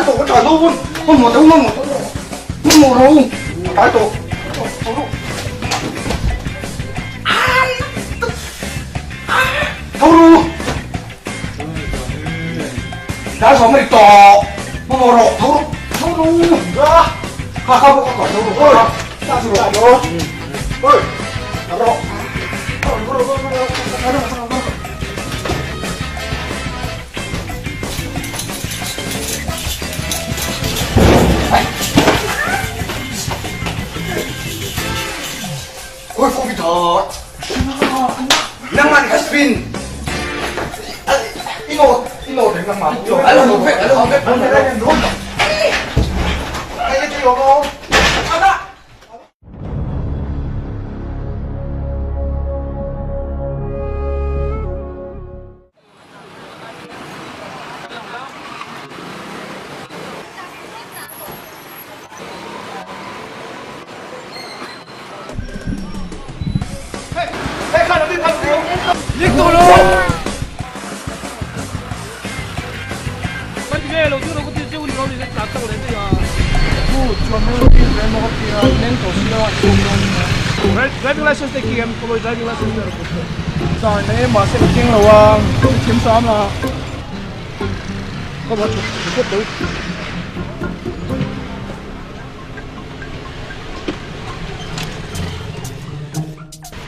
tawh ka tlai dawn hmanhmawh teh u hmanhmawh teh u hmanhmawh rawh u ka tlai tawh Tho ru Tlai zawm a ni tawh hmanhmawh rawh tho ru tho ru kha kha bawk a tho ru oi oi rawh Driving license te khi em driving license te Sir nei mahse ka keng lo a, ka thiam sam la. Ka va chhuk chhuk tawh.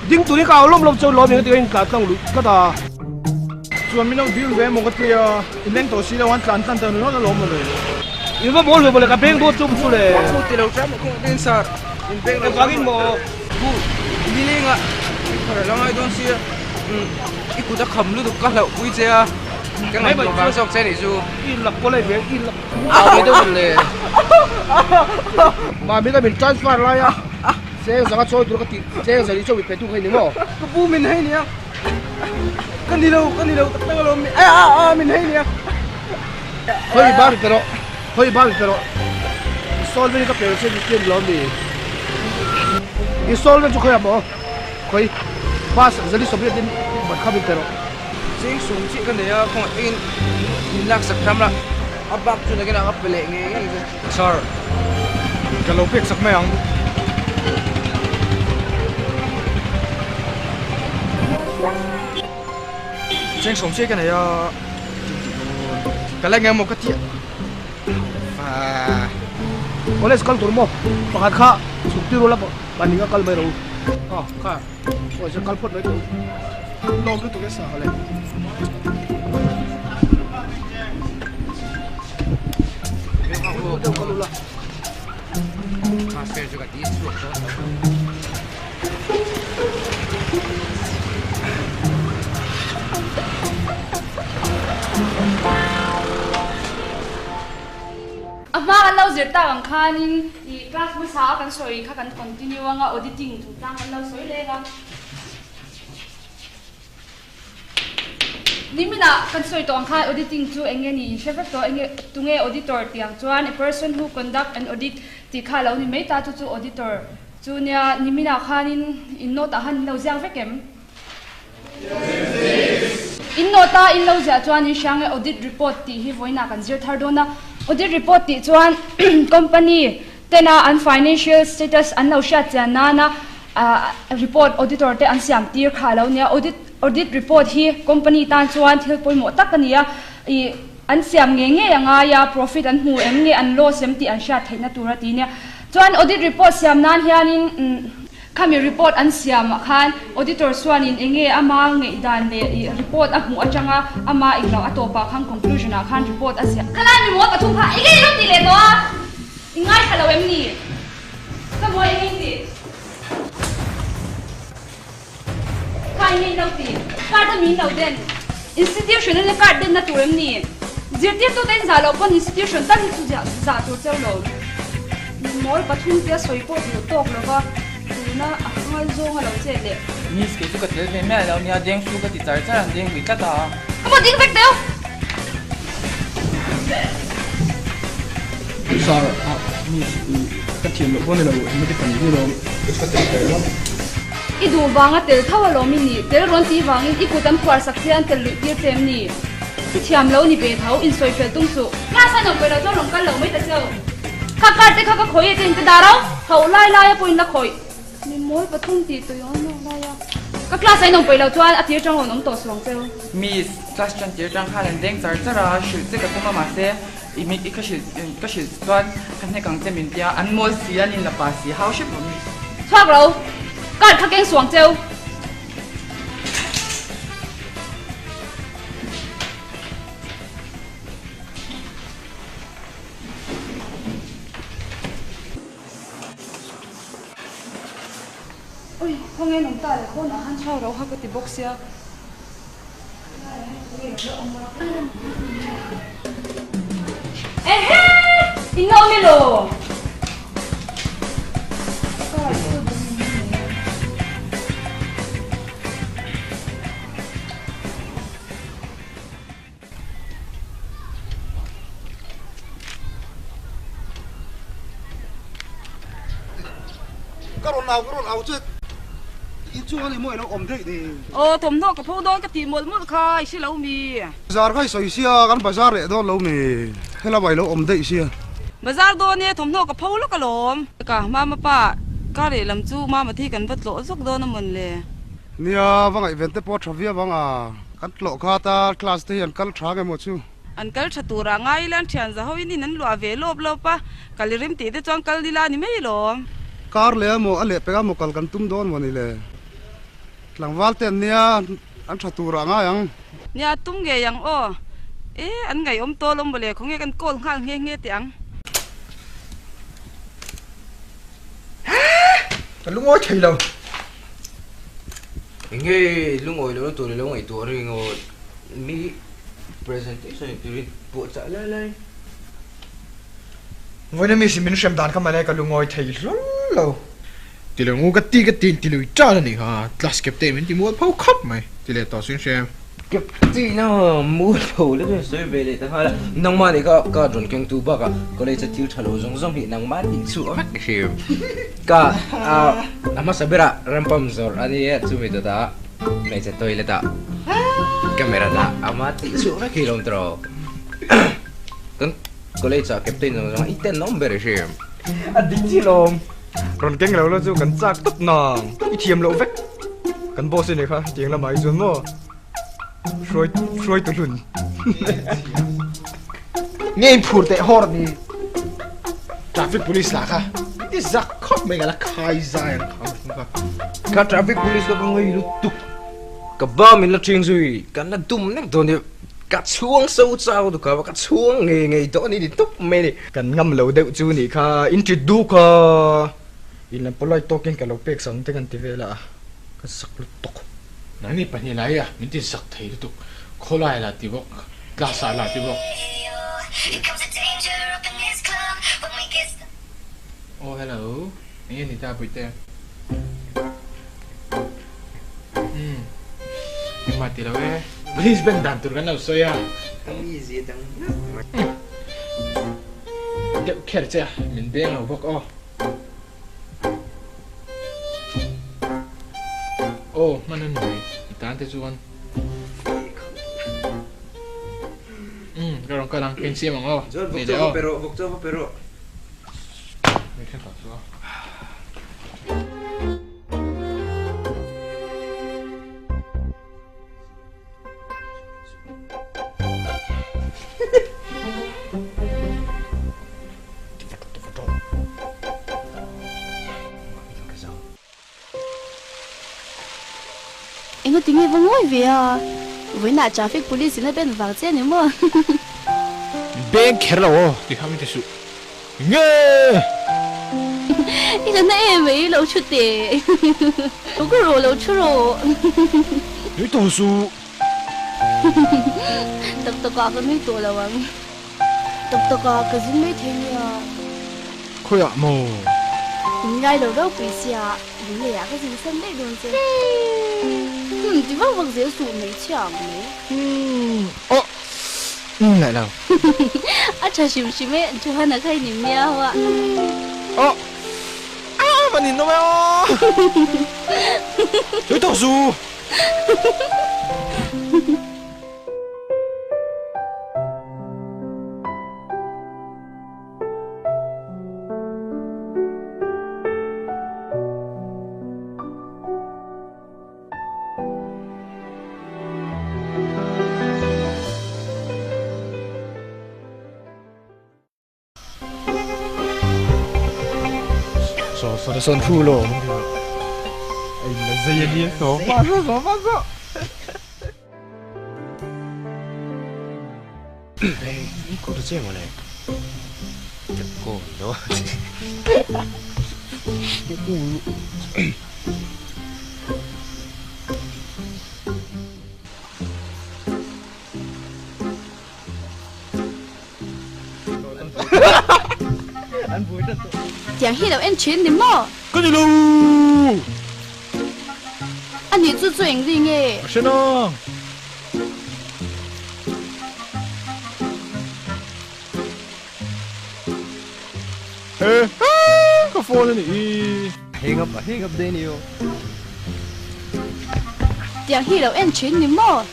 Ding turin ka au lawm lawm chuan lawm eng tia in tlan tlang luih tlat a. Chuan min lo dil ve emaw ka tia, in leng tawh si lo an tlan tlan ta ringawt alawm mawle. In va mawl ve mawle ka beng dawt chu chu le. Chu ti lo hram a kawng atin sir, in beng lo. Engvangin maw? Pu Nilenga i phar a la ngai dawn sia, i kut a kham lutuk ka hlauh pui che a, ka ngaihtuah vang zawk che nih chu. I lak pawh lai ve, i lak ve deuh le. Mami ka min transfer lai a, cheng zanga chawi tur ka tih, cheng zali chawi pe tu kha i ni maw? Ka pu min hei nia, ka ni lo, ka ni lo tak tak alawm, a a a min hei nia. Khawi bar pe rawh, khawi bar pe rawh, i sawl vel ka pe che ni tia ni lo mi? I sawl vel chu khawiah maw? Khawi bus zali sawmriat in ban kham in pe rawh. Cheng sawm chiah ka nei a, kawngah engin min laksak hram la, a bak chu nakinah ka pe leh ngei ngei che. Sir, ka lo pek sak mai ang. Cheng sawm chiah ka nei a, ka la ngei maw ka ti a. College kal tur maw? Pakhat kha chhuk tir ula pahnih a kal mai ro. Aw kha pawisa kal phawt mai tur. Lawm lutuk e sa le. Transfer chu ka ti chhuak dawn lo. A hma kan lo zir tak ang khanin ih class hmasa a kan sawi kha kan continue anga auditing chungchang kan lo sawi leng a. Niminah kan sawi tawh ang khan auditing chu eng nge ni in hre vek tawh eng nge tunge auditor tih ang chuan a person who conduct an audit tih kha a lo ni mai ta chu chu auditor chu nia niminah khanin in note ah khan in lo ziak vek em? In note a in lo ziah chuan in hria nge audit report tih hi vawiinah kan zir thar dawn a audit report tih chuan company tena an financial status an lo hriat chian nana report auditor te an siam tir kha a lo nia audit audit report hi company tan chuan thil pawimawh tak a ni a ih an siam ngei ngei a ngai a profit an hmu em nge an loss em tih an hriat theihna tur a ti nia chuan audit report siam nan hianin Khami report an siam ah khan auditor chuanin enge ama ngaihdan leh ih report a hmuh atanga ama englo a tawpah khan conclusion ah khan report a ziah. Khalai mi mawl pathum kha enge i lo ti leh tawh a? I ngaithla lo em ni? Ka mawi enge i ti? Kha enge i lo ti? Card a mi in lo den? Institution in card den na tur em ni? Zirtirtute in zah loh pawn institution tal hi chu zah tur cheu lo. Mi mawl pathum tia sawi pawh duh tawk lova tuna a ngal zawng a lo chet leh. Miss kei chu ka tel ve miah lo nia, deng su ka ti char char an deng lui tlat a. Ka maw ding vek deuh. Sir, miss ka thiam loh pawh ni lo, engmah ti pahnih ni lo, ka tel ve lo. I duh vanga tel tho alawm i nih, tel rawn tih vangin i kut an phuar sak che an tel luih tir che em ni? I thiam lo ni ve tho, insawi fel tum suh. Class a nawm lo chuan rawn kal lo mai ta cheu. Kha card te kha ka khawih e che in ka dar au, hauh lai lai a pawh in la khawih. Mi mawi pathum tih tui ang a lai a. Ka class a inawm peih lo chuan a tir tang rawn awm tawh suang cheu. Miss, class tan tir tang khan an deng char char a, hrilh che ka tum a mahse i mi i ka hrilh ka hrilh chuan ka hnek ang che min tia, an mawl si an inla pa si hau hrep lo miss. Chhuak lo, card kha keng suang cheu. Ui, khawnge nung ta leh pawnah khan chhuak ro kha ka ti bawk sia. Ehe! In awm elaw? Ka rawn au ka rawn au che inchung a ni maw ilo awm daih ni. Aw thawmhnaw ka pho dawn ka tih mawlh mawlh kha i hre lo mi. Bazar kha i sawi sia kan bazar leh dawn lo mi helama ilo awm daih sia. Bazar dawn e thawmhnaw ka pho lawk alawm. Ka mama pa ka leh lam chu mama thi kan va tlawh zawk dawn a mawn le. Nia va ngaihven te pawh a tha viau ang a. Kan tlawh kha ta class te hi an kal tha nge maw chu? An kal tha turah ngai ila an thian za ho in in an luah ve lawp lawp a, kal i rem tih te chuan kal nila a ni mai lawm. Kar leh a maw a leh pek a maw kal kan tum dawn maw ni le? Tlangval te an nia an tha turah ngai ang. Nia tum ngei ang aw. E an ngaihawm tawl awm maw le khawnge kan call nghal nghe nghe teh ang. Ka lungawi thei lo. Enge lungawi lohna tur ilo ngaihtuah reng aw mi presentation in turin pawh chah lai lai. Vawiin ami si min hrem dan kha male ka lungawi thei hlawl lo. Ti lo ngu ka ti ka tin ti lui tan a nih kha class captain min ti mual pho khawp mai ti leh tawh sin hrem. Captain a mual pho la chuan sawi ve leh ta nghal a nangmah nih kha card rawn keng tu bakah college a thil tha lo zawng zawng hi nangmah tih chhuah vek ka hrim. Ka a hmasa berah rampam zawrh a ni a chumi dawtah hmeichhe toilet ah camera dah ama tih chhuah vek hi lawm tawh kan college ah captain zawng zawng i ten awm ber i hrim. A dik chi lawm. Rawn keng lo la chu kan chak tawp nang. I thiam loh vek. Kan boss i nei kha tiang lamah hi chuan maw hruai hruai tu hlun. Nge in phur teh hawr ni. Traffic police lah kha ti zak khawp mai ka la khai zai ang kha mihring kha. Kha traffic police kha ka ngawi lutuk. Ka ba min la ṭhing zui kan la dum nek dawn nia. Ka chhuang so chau duh kha ka chhuang ngei ngei tawh a ni ti tawp mai a ni. Kan ngam lo deuh chu nih kha in ṭit duh kha in lam polite tawkin ka lo pek sak ang te kan ti vel a ka zak lutuk. Nangni pahnih lai a min ti zak thei lutuk khawlai la ti bawk class ah la ti bawk. Aw hello enge ni ta Puite? Umm engmah ti lo e. Police bank dan tur kan lo sawi a. Mi zia dang nak mai. Deuh kher che a min beng lo bawk aw. Aw hman a ni i tan te chuan. Umm ka rawn kal ang ka insiam ang aw. Chuan vawk chaw va pe rawh vawk chaw va pe rawh. Enga tinge va ngawi ve a? Vawiinah traffic police in a ben vang che a ni maw? Beng kher lo aw ti kha min ti suh. Nge! I la na em mai lo thu teh. Lo ka rawh lo thu rawh. Nui tawh suh. Tak takah ka nui tawh lo ang. Tak takah ka zin mai thei nia. Khawiah maw? In ngai lo ropui sia, lung leiah ka zin san daih dawn che. Hum, ti vak vak zel suh hmeichhia ang mai. Hum, aw, um leh lo. A tha hrim hrim e, Johana kha i ni miau a. Aw, a va nin nawm e aw. Nui tawh su. Sawn sawn thu lo. Ai la zei a nia. Saw pa saw saw pa saw. Ko ta che mawle. Ko lo. Tiang hi lo en thin ni maw? Ka ni lo! A nih chu chu eng ri nge? A hre nang! He he! Ka phone a nih hi! Hang up a hang up daih a ni aw. Tiang hi lo en thin ni maw?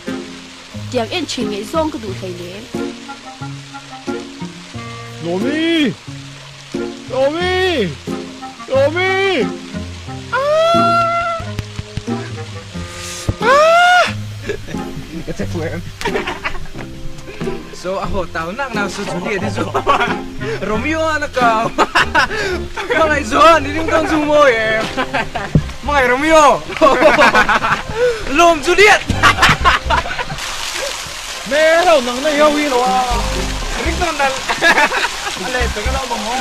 Tiang en thin ngei zawng ka duh hlei lem. Lawmi! Lawmi! Lawmi! Aah! Aah! Ka che phu em? So a haw tau nak nak su Juliet hi chu Romeo a na kau. Hmangaih chuan i ring dawn chu mawi em? Hmangaih Romeo! Lawm Juliet! Hmel ho nang nei ho hi lo a. Ring dawn dal. A leh pek a lo bawng ho.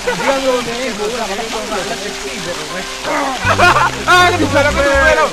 Biang lo nei hmu la ka la sexy ber awm e. Ah ka duh ve lo ka duh ve lo.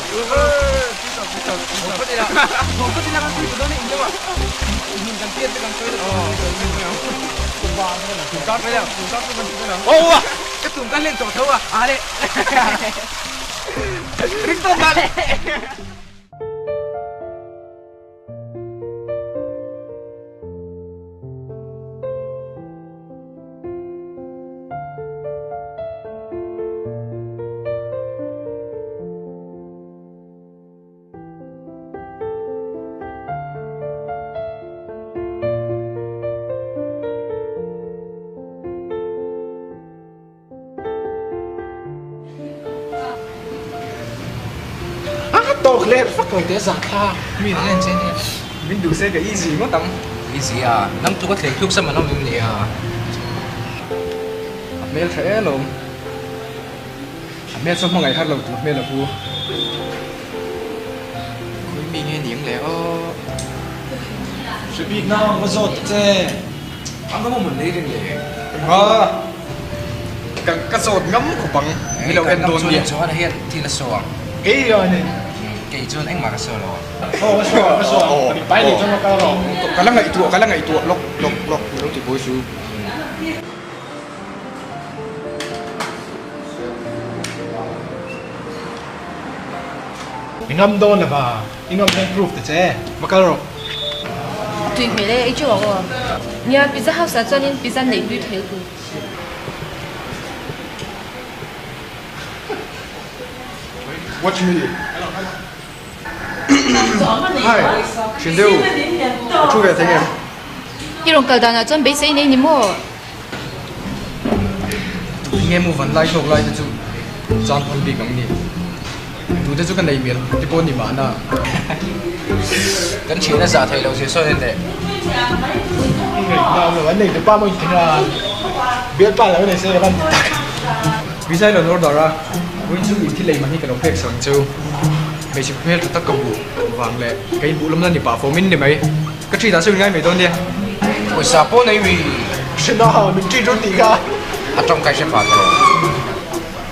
A tawk leh vak lo teh zah thlak mi an en che nia. Min duh se ka easy ngawt ang. Easy a, nang tluk a thleng tluk sam an awm em nia. A hmel tha e alawm. A hmel chu hmangaih har lo tur hmel a pu. Khawi mi nge ni ang le aw. Hre bik nang va zawt ta che. Ang ka maw lei reng le. Engha. Ka ka zawt ngam khawp ang. Mi lo en dawn nia. Chuan hian thil a saw ang. Kei hian in. Kei chuan engmah ka saw lo ang. Aw ka saw ka saw ang. Pai leh chuan ka kal rawh. Ka la ngaihtuah ka la ngaihtuah lawk lawk lawk mi lo ti buai su. I ngam dawn lova, i ngam hian proof ta che, va kal rawh. A tui hmel e, ei teuh ang aw. Nia, pizza house ah chuanin pizza neih tui thei tur. Watch me. Hi, thin deuh. Ka thu ve thei em? I rawn kal danah chuan beisei nei ni maw? Enge maw van lai hlawk lai te chu chan phal bik ang ni. Tu te chu ka nei mial te pawh ni mahna. Kan thian a zah theih loh zia sawi en leh. Ngaihna awm lo, an nei te pa maw inthing a, bialpa lo nei se ka van ti tak. Pizza i rawn order a, vawiin chu in thil ei man hi ka lo pek sak ang cheu. Hmeichhe hmel tha tak ka hmuh vang leh ka inbuh lam la ni pah fawm in ni mai. Ka treat ah chu in ngai mai dawn nia. Pawisa pawh nei mi. Hre na, min treat rawh tih kha. A tawngkai hre pah tawh.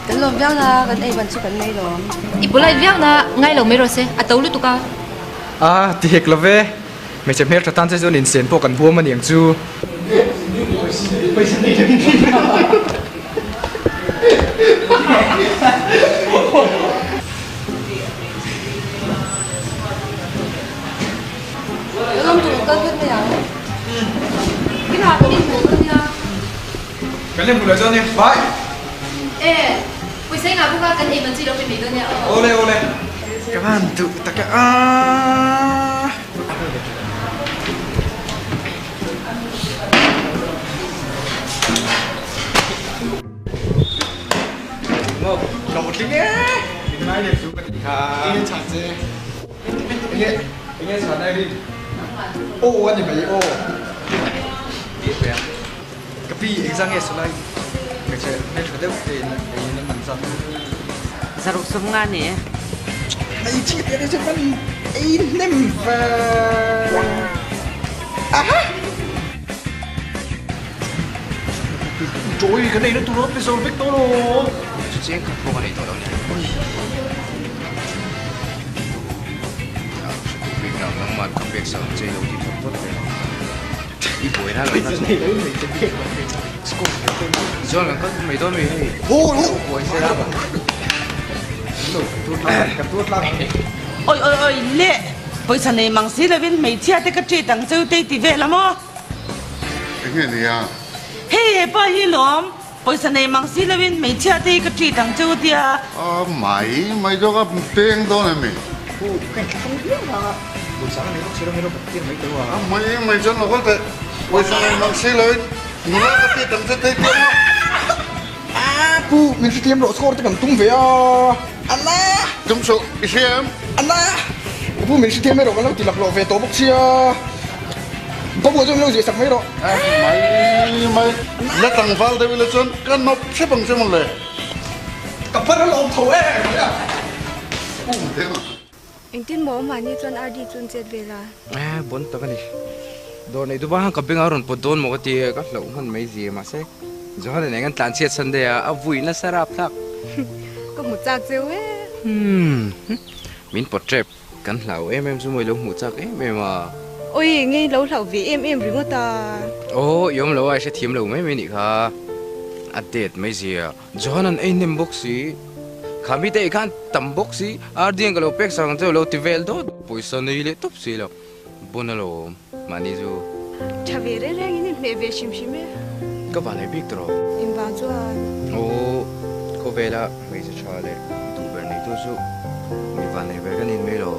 Kan lawm viau na, kan ei ban chu kan nei lawm. I polite viau na, ngai lo mai rawh se, a to lutuk a. A ti hek lo ve, hmeichhe hmel tha tan che chuan insen pawh kan huam a niang chu. Pawisa nei lo in treat rawh. Ka lawm tur kal vek mai ang. Kinah kan inhmuh dawn nia. Kan inhmuh leh dawn nia. Bye. E, pawisa engah bawk a kan ei man chi lo pe mai dawn nia aw. Awle awle. Ka van duh tak a. Hlawhtling e. Min ngai leh chu ka ti kha. Enge chhan che. Enge enge chhan ai rin aw a ni mai aw. Ka pi engzah nge saw lai. Hmeichhe hmeltha deuh te in eiin an man zat. Zaruk sawm nga ni e. Hmeichhe te chu kan ei hnem ve. Aha! Chawi kan ei na tur a pe zo vek tawh lo. Chu chiang khat pawh ka nei tawh lo ni. Nangman ka pek sak ang che i lo ti phawt phawt ve. I buai na lo na chu. Chuan kan kal mai dawn mi hei. Buai se la. Oi oi oi le pawisa nei mang si lovin hmeichhia te ka treat ang cheu te i ti vel a maw? Enge nia? Hei hepa hi lawm pawisa nei mang si lovin hmeichhia te hi ka treat ang cheu tia. A mai mai zawk a peng dawn em mi? Pu ka inthlahrung viau vang a pawisa ka nei bawk si lo hero ka tir mai teu a. A mai mai chuan lo kal teh pawisa nei mang si lovin nula ka treat ang che te i ti a maw? A pu min hrethiam rawh score te kan tum ve a. Anna! Tum suh, i hria em? Anna! Ka pu min hrethiam erawh kan lo ti laklawh ve tawh bawk sia. Ka buah chuan min lo ziah sak mai rawh. Mai mai, la tlangval deuh ila chuan ka nawp hrep ang che mawle. Ka phar a lawm tho e. Engtin maw mahni chuan RD chu an chet vel a? Eh, bon tak a ni. Dawr neih duh bang ka beng a rawn pawt dawn maw ka ti a, ka hlauh hman mai zia mahse Johan nen kan tlan chhiat Sunday a, a vui nasa rap thlak. Ka hmu chak cheu e. Hmm, min pawt tep. Kan hlau em em chu maw i lo hmuh chak em em a. Oi, ngei lo hlauh ve em em ringawt a. Aw, i awm lo a, i hrethiam lo mai mai nih kha. A det mai zia. Johan an ei hnem bawk si, kha mite ei khan tam bawk si, RD-an ka lo pek sak ang che u lo ti vel dawt, pawisa nei leh tawp si lo, bon a lo awm mahni chu. Tha ve reng reng in inhmeh ve hrim hrim e. Ka van ei bik tawh. Engvang chuan? Aw, khawvela hmeichhe tha leh duh ber neitu chu mi van nei ber ka nin mai lo.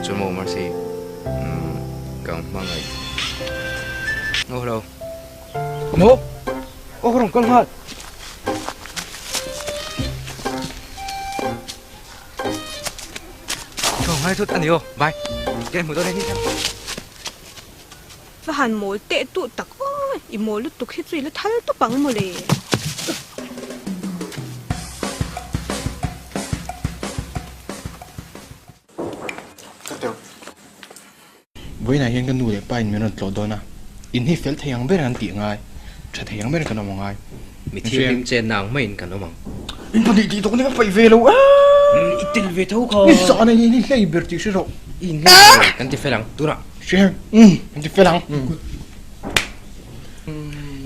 Chuan maw Mercy, umm ka hmangaih. Aw hello. Maw? Aw ka rawn kal nghal. Tho ngai thut a ni aw. Bye. Ke hmu dawn e hi. Va han mawl teh tuh tak aw. I mawl lutuk hi chu i la thal tawp ang mawle. Vawiinah hian ka nu leh pa in min rawn tlawh dawn a, in hi fel thei ang ber an tih ngai, tha thei ang ber kan awm angai. Mi thianghlim chenna ang maiin kan awm ang. In pahnih tih tawk ni ka paih ve lo a! I tel ve tho kha. I zahna hi in hlei ber tih hre rawh. I in hlei ber kan ti fel ang tunah. Hre ang, kan ti fel ang.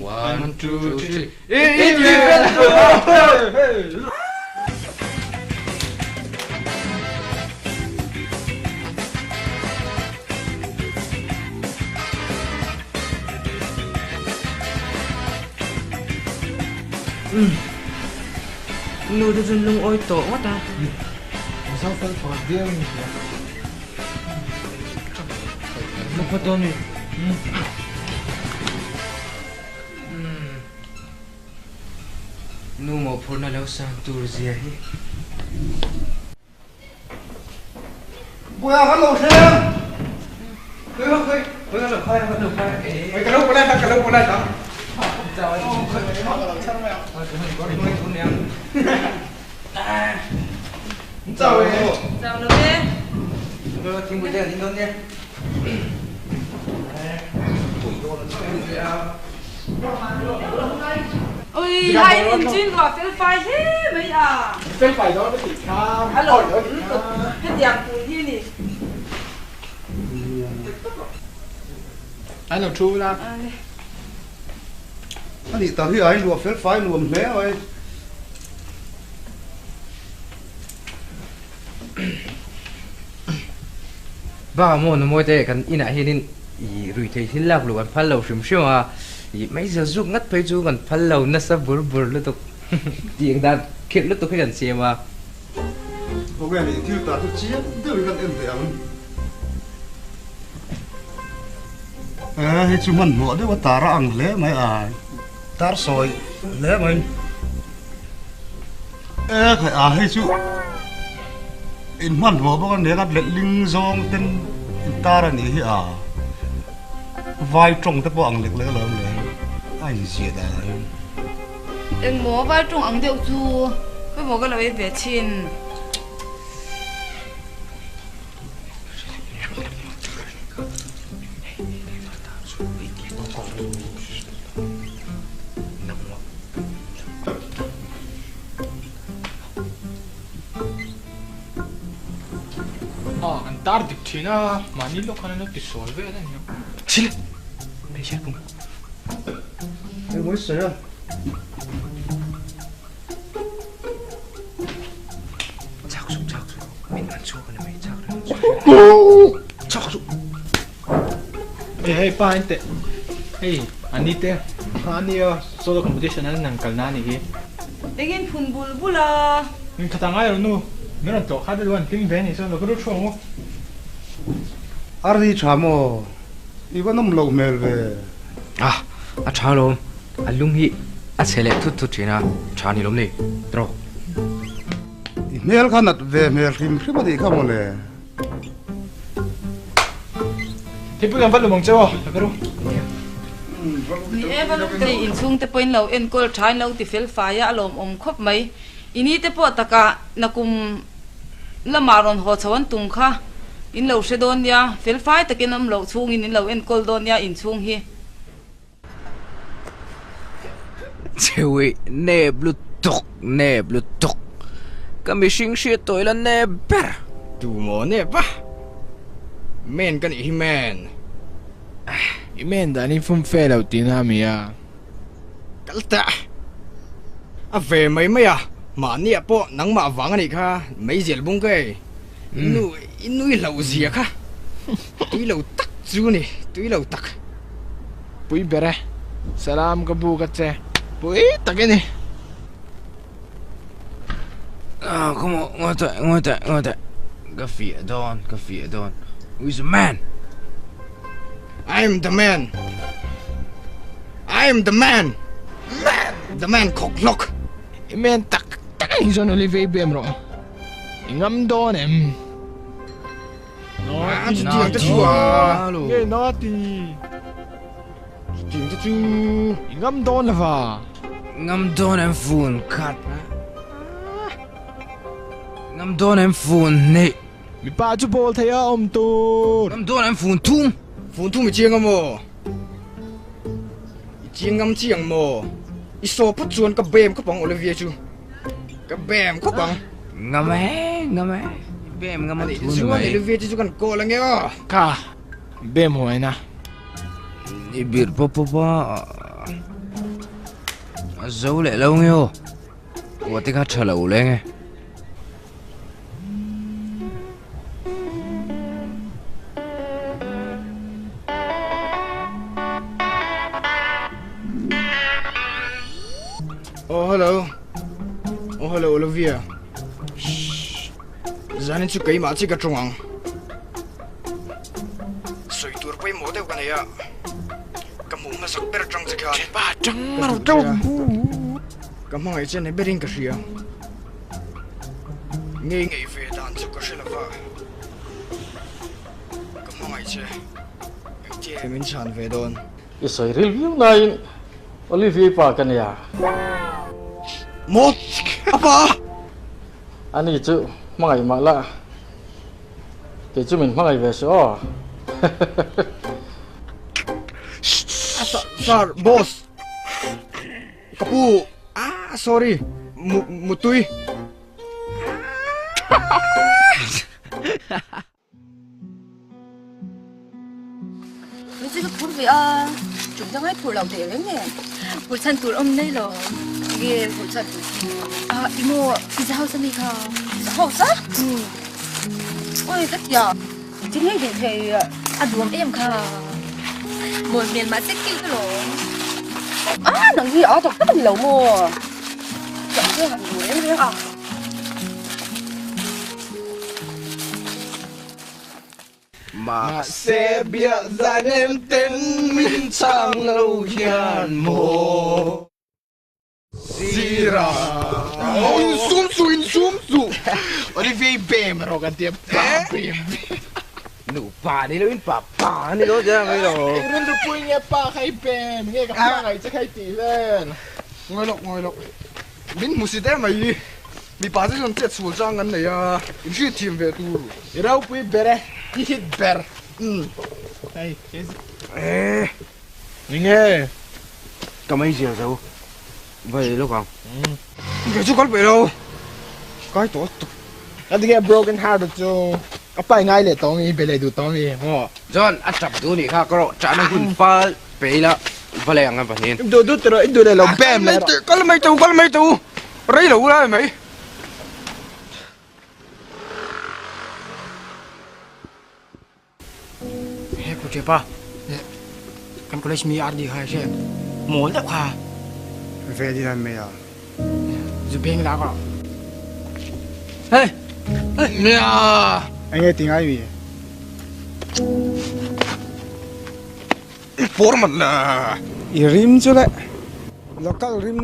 One, two, three. I ti fel tawh! Nu te chuan lungawi tawh ngawt a. Mizo fel pakhat viau in hria. Mu phawt dawn mi. Nu mawhphurhna lo sang tur zia hi. Buia kan lo thleng. Khawi khawi khawi kan lo khai kan lo khai. Khawi ka lo pawh lai ta ka lo pawh lai ta. Chau e. Chau lo e. Thingpui te kan in dawn nia. Ui, hai in chu in ruah fel fai hle mai a. Fel fai dawn ka tih kha. Hello, hetiang tur hi ni. An lo thu la. Ani ta hi a in ruah fel fai nuam hle mai. Bakah maw Numawi te kan inah hianin i rui thei thil lak luh kan phal lo hrim hrim a, i meizel zuk ngat phei chu kan phal lo nasa bur bur lutuk tih ang dan khirh lutuk hi kan siam a. Khawnge nih thil ta chu chiang deuhin kan en teh ang. Hei chu hmanhmawh deuh a tar a ang hle mai a, tar sawi hle mai. E khai a hei chu in hmanhmawh bawk a nia ka letling zawng ten in tar a nih hi a vai tawng te pawh ang lek lek alawm le a inziah dan ah hian. Engmaw vai tawng ang deuh chu khawimaw ka lo ei ve thin. Ah, an tar dik thin a, mahni lawk khan an lo tisual vel a nia. Sile! Hmeichhia pung. Engmaw i sawi a? Chak suh, chak suh. Min man chhuak a ni mai, chak reng suh. Chak suh! Hey, hey, pa en teh. Hei, ani te, ania solo competition an nang kalna a nih hi. Engin phun bul bul a. Min khat a ngai lo nu, min rawn tlawh kha te luan hlim ve a nih chuan lo ka ru thu ang u. Ardi tha maw? I va nawm loh hmel ve. Ah, a tha lawm. A lung hi a chhe leh thut thut thin a, tha ni lawm ni? Trawk. I hmel kha nat ve hmel hrim hrim a nih kha mawle. Thingpui kan va lum ang cheu aw, la ka ru. Ni e, va lum teh. Inchhung te pawhin lo enkawl tha in lo ti fel fai a, a lawmawm khawp mai. I ni te pawh takah nakum lamah rawn haw chho an tum kha in lo hre dawn nia, fel fai takin awm loh chhungin in lo enkawl dawn nia inchhung hi. Chewi nep lutuk, nep lutuk. Ka mihring hriat tawh ila nep ber. Tu maw nep a? Men ka nih hi men. I men dan in fum fe lo tihna a mi a? Kal ta. A ve mai mai a, mahniah pawh nangmah vang a nih kha, meizial bung ka ei. Nu, i nui hlauh zia kha. Tui lo tak chu ni, tui lo tak. Pui ber e, salam ka buk a che, pui tak i ni. Ah, come on, ngawi teh, ngawi teh, ngawi teh. Ka fiah dawn, ka fiah dawn. Who is the man? I am the man. I am the man. Man! The man khawk hlawk. I man tak tak a nih chuan Olivia i bem rawh. I ngam dawn em? Chutiang te chu a. Nge naughty? Chutiang te chu. I ngam dawn lova. Ngam dawn em fun khat? Ngam dawn em fun hnih? Mipa chu bawl thei a awm tur. Ngam dawn em fun thum? Fun thum i chiang a maw? I chiang ngam chiang maw? I saw phawt chuan ka bem khawp ang Olivia chu. Ka bem khawp ang. Ngam e, ngam e. Bem ngam a thu ni mai. Olivia chu kan call ange aw. Ka bem huai na. I bir pawp pawp a. A zo leh lo nge aw. Ua te kha tha lo leng e. Oh hello. Oh hello Olivia. Shh. Zanin chu keimah chi ka tawng ang. Sawi tur pawimawh deuh ka nei a. Ka hmuh hmasak ber atang che khan. Pa tang ro tawng. Ka hmangaih che ni berin ka hria. Ngei ngei ve dan chu ka hre lova. Ka hmangaih che. Engtia min chhan ve dawn. I sawi ril viau nain Olivia i pa ka nia. Maw? A pa? Ani chu hmangaih mah la, kei chu min hmangaih ve suh aw. Sir, boss. Ka pu, ah sorry, mutui. Min chu ka phur ve a, chum dang ai phur lo teh reng e. Phur chhan tur awm nei lo. Nge phur chhan tur chu? Ah, i maw pizza house ami kha. Pizza house a? Um. Oi ka tia. Thil ngei ding thei a duam em kha. Mawi hmel mah se kil ka lawm. Ah, nang hi a tak tak a ni lo maw? Chang te han duh reng reng a. Mahse biak zan em ten min chhang lo hian maw Sira Oh insum suh insum suh Olivia i bem rawh kan tia pa bem Nu pa ni lo in pa pa ni lo tia mai lo I rilru pui nge pa kha i bem nge ka hmangaih che kha i tih vel. Ngawi lawk, ngawi lawk. Min hmu si der mai. Mipa te chuan chet sual chang kan nei a, in hriat thiam ve tur. I ropui ber e, i hit ber. Umm. Hei, Eh. Enge? Ka mai zia zo. Va ei lawk ang. Kei chu kal peih lo. Kai tawh tuk. Ka tinge broken heart chu a pai ngai leh tawh mi, be leh duh tawh mi maw? John, a tap duh nih kha ka rawh chahna hun fal pe ila va leh ang a pahnih. I duh duh tawh rawh, i duh leh lo bem leh rawh. Kal mai tawh u, kal mai tawh u. Rei lo lai mai. He kut pa kan college mi RD kha hre mawl deuh kha ve din an mai a zu beng la ka Hey nia enge ti ngai mi I por man la I rim chu le local rim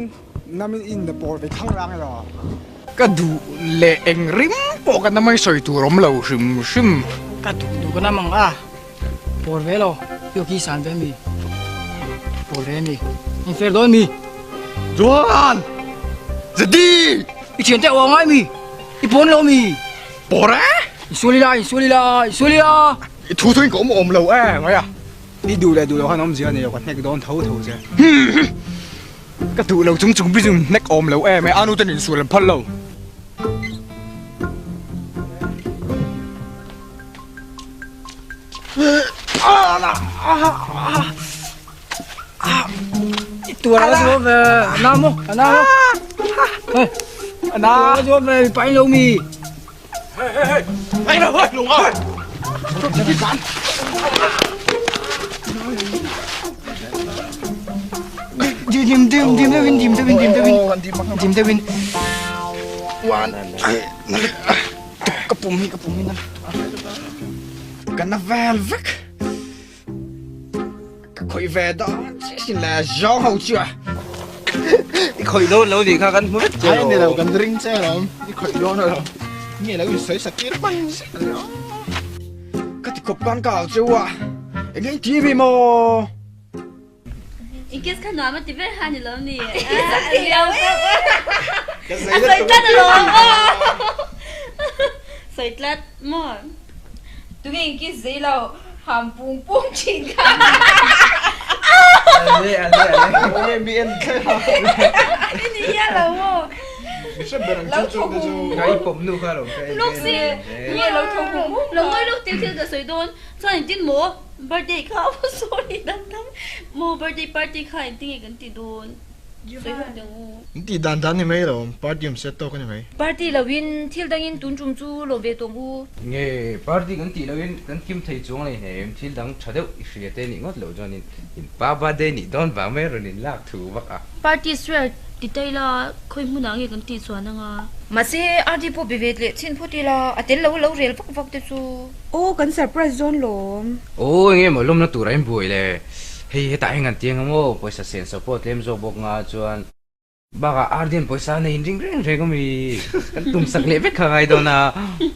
namin in na por ve thang rang elo. Ka duh leh eng rim pawh ka namai sawi tur awm lo hrim hrim. Ka duh duh ka nam ang a, por ve lo, i awki san ve mi, por ve mi, in fair dawn mi. Johan! Zadi! I thian te aw ngai mi, i pawn lo mi. Por e? I sual ila, i sual ila, i sual ila. I thu thu in ka awm awm lo e mai a. I duh leh duh lo khan awmzia a nei lo, ka hnek dawn tho tho che. Ka duh lo chung chung bizu hnek awm lo em e, anu ten insual an phal lo. I tuar a zo ve, ana maw, ana maw. Hey, ana a zo ve, mi pain lo mi. Hey hey hey, hey lo hey, lung a. Dim dim dim deuhin dim deuhin dim deuhin dim deuhin One ka pum hi ka pum hi na ka na vel vek ka khawih ve dawn chiah sin le zawng ho chu a I khawih dawn lo nih kha kan hmu vek che Ai ni lo kan ring che alawm i khawih dawn alawm nge lo in sawi sak tir hman zet a nia. Ka ti khawp khan ka au cheu a eng eng ti mi maw. In case kha nuam a ti ber ha ni lo ni. A sawi tlat alawm sawi tlat maw. Tunge in kiss zei lo ham pung pung thin kha. Ale ale ale. Mi en thleng a. I ni hial lo maw. Mi hre ber ang chu chu te chu. Ka i pawm nu kha lo ka en Luk si. Nge lo tho hum hum. Lo ngawi luk tir thil ka sawi dawn. Chuan engtin maw birthday kha sorry dan dang maw birthday party kha engtin nge kan ti dawn sawi ho deuh u. In tih dan dan ni mai lo party awm set tawk a ni mai. Party lo in thil dang in tun tum chu lawm ve tawng u. Nge party kan tih lo in kan kim thei chuang lei hnem thil dang tha deuh i hria te nih ngawt loh chuan in in pa birthday nih dawn vang mai rawn in lak thu vak a. Party swear ti ta ila khawi hmunah nge kan tih chuan anga. Mahse RD pawh be ve leh chhin phawt ila a tel lo lo rel vak vak te chu. Aw kan surprise dawn lawm. Aw enge maw lawmna tur a in buai le. Hei hetah hian kan tiang ang aw, pawisa sen support tlem zawk bawk nga chuan. Bakah Ardian pawisa nei in ring reng reng awmi kan tum sak leh vek kha ngai dawn a,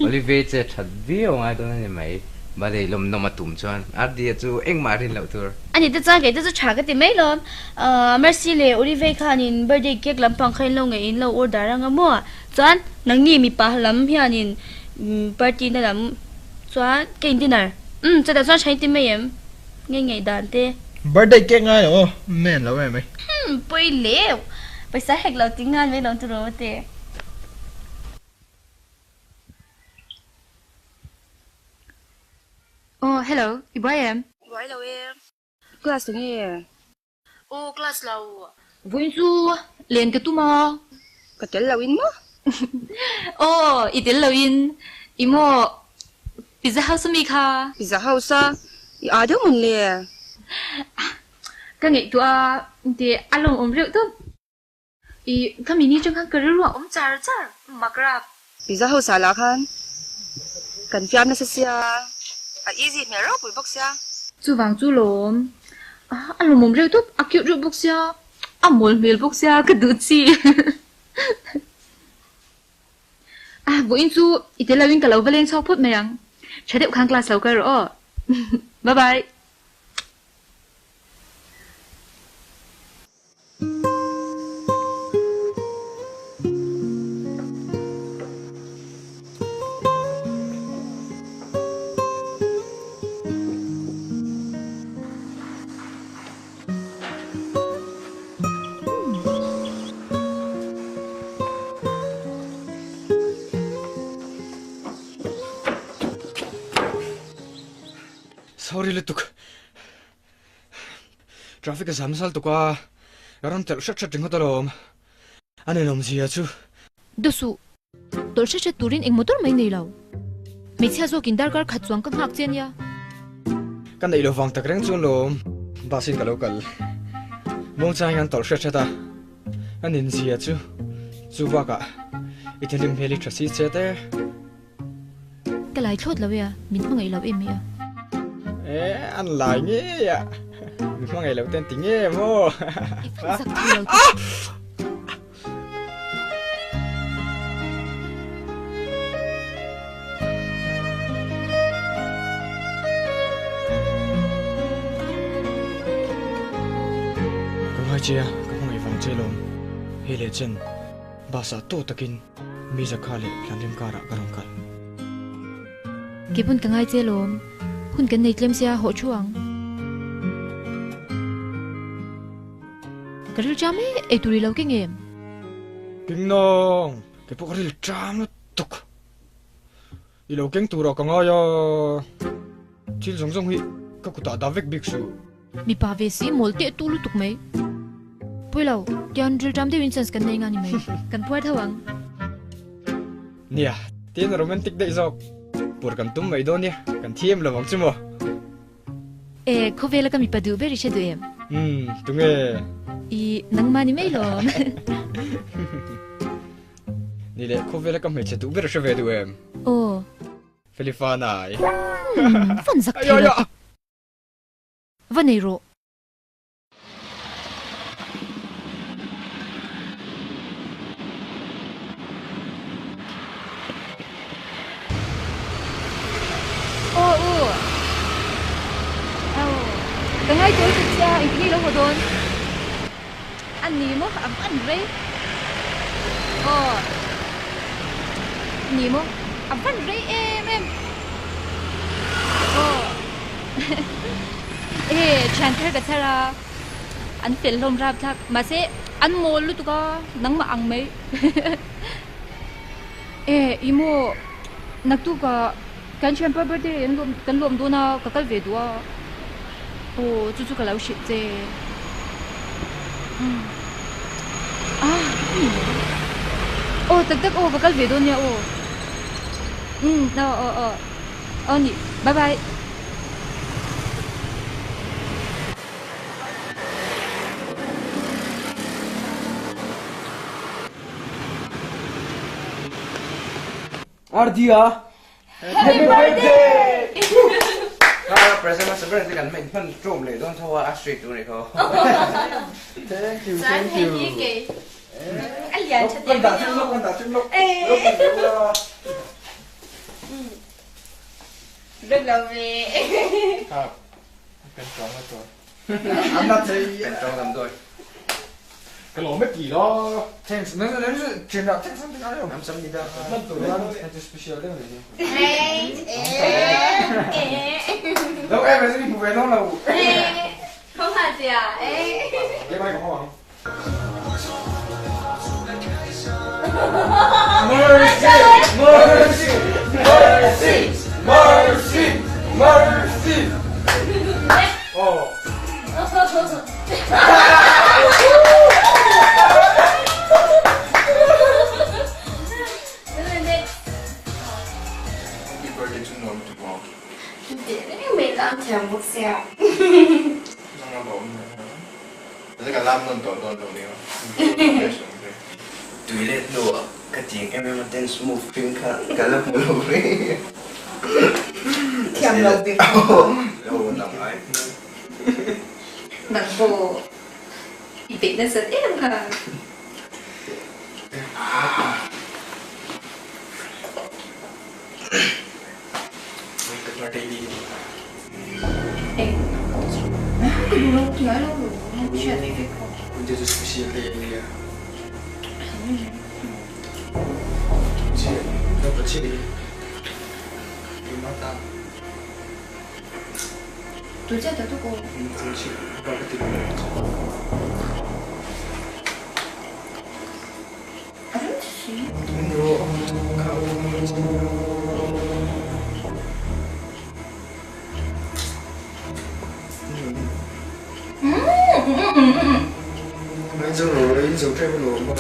Olive che that viau ngai dawn a ni mai. Birthday lawmnawm a tum chuan Ardia chu engmah rin loh tur. Ani te chuan kei te chu tha ka ti mai lawm. Mercy leh Olive khanin birthday cake lampang kha in lo ngaih in lo order anga maw? Chuan nangni mipa lam hianin party na lam chuan ka in dinner umm chutah chuan thain ti mai em nge ngaih dan te. Birthday cake ngai lo aw men lo em ai. Umm pawi leu pawisa hek lo ti ngan mai lo tur aw te. Aw hello i buai em? Buai lo e. Class enge? Aw class lo. Vawiin chu len ka tum a. Ka tel lo in maw? Aw i tel lo in. I maw pizza house ami kha? Pizza house a? I aa deuh mun le? Ka ngaihtuah a inti a lawmawm reuh tawp. I ka mini atang khan ka rilru a awm char char makrap. Pizza house ah lah khan kan fiam nasa sia, a easy hmel ropui bawk sia. Chuvang chu lawm a lawmawm reuh tawp, a cute reuh bawk sia, a mawl hmel bawk sia ka duh chi. Ah vawiin chu i tel loin ka lo va leng chhuak phawt mai ang, tha deuh khan class lo kal rawh aw. Bye bye. Sorry lutuk. Traffic a zam zal tuk a, ka rawn telh hret hret ringawt alawm. A ninawm zia chu. Daw suh. Tawlh hret hret turin eng motor mai nei lo. Hmeichhia zawkin darkar khat chuang ka nghak che ania. Ka neih lo vang tak reng chuan lawm bus in ka lo kal. Muangchang hian tawlh hret hret a, a nin zia chu chu bakah i thinrim hmel hi tha si che te. Ka lai thlawt lo e a, min hmangaih lo em mai a. E, an lai ngei a, min hmangaih lo ten ti nge maw? I fan zak thei lo te. Ka ngai che a, ka hmangaih vang che lawm. Hei leh chen, bus ah tawh takin mi zakha leh Hlanrem karah ka rawn kal. Ke pawn ka ngai che lawm. Hun kan nei tlem sia, hawh thu ang. Ka ril ṭam e, ei tur i lo keng em? Keng nang, kei pawh ka ril ṭam lutuk. I lo keng turah ka ngai a, thil zawng zawng hi ka kutah dah vek bik suh. Mipa ve si mawl teh tu lutuk mai. Pawi lo, tian ril ṭam deuhin chance kan nei nga ni mai. Kan puar tho ang. Nia, tian romantic daih zawk. Pur kan tum mai dawn nia, kan thiam lo ang chu maw? E, khawvela ka mipa duh ber i hre duh em? Umm, tunge? I, nangmah ni mai lawm. Ni leh, khawvela ka hmeichhe duh ber i hre ve duh em? Aw. Felifanai. Umm, fan zak thei lo tak. Va nei rawh. Aw u. Aw. Ka ngai tur chu chia engtin nge lo haw dawn? A ni maw a van rei. Aw. Ni maw a van rei em em. Aw. Ehe thian thar ka chhar a an fel hlawm rap thlak mahse an mawl lutuk a nangmah ang mai e i maw naktuk ah kan thianpa birthday an lawm kan lawm dawn a ka kal ve duh a aw chu chu ka lo hrilh che umm ah aw tak tak aw ka kal ve dawn nia aw umm aw aw aw. Aw ni, bye bye. Ardia! Happy birthday! Kha present hmasa ber te kan hman hman ṭawm leh dawn tho a, a straight tur a ni kho. Thank you, thank you. A lian ṭha Kan dah chim lawk, kan dah chim lawk. Rất là về. Kha kan tawng na tur. An la thei. Kan tawng dam dawi. Ka lawm e ti lo. Thanks. Nang nang chu chen ah thanks something ai. Nam sam ni da. Man tur nan hei chu special deuh ni. Lo em em ni hmu ve no lo. Không hả chị à? Ê. Em ai có không? Mercy! Mercy! Mercy! Mercy! Mercy! Oh. Happy birthday chu nuam lutuk maw? Thiam bawk sia. Tui let hnuah ka tiang em em a dance move hring kha ka la hmu lo reng. Thiam lo bik. Lo nang ai. Nang pawh i beih nasat em kha. Ngaihzawng lo la in zo tep alawm a.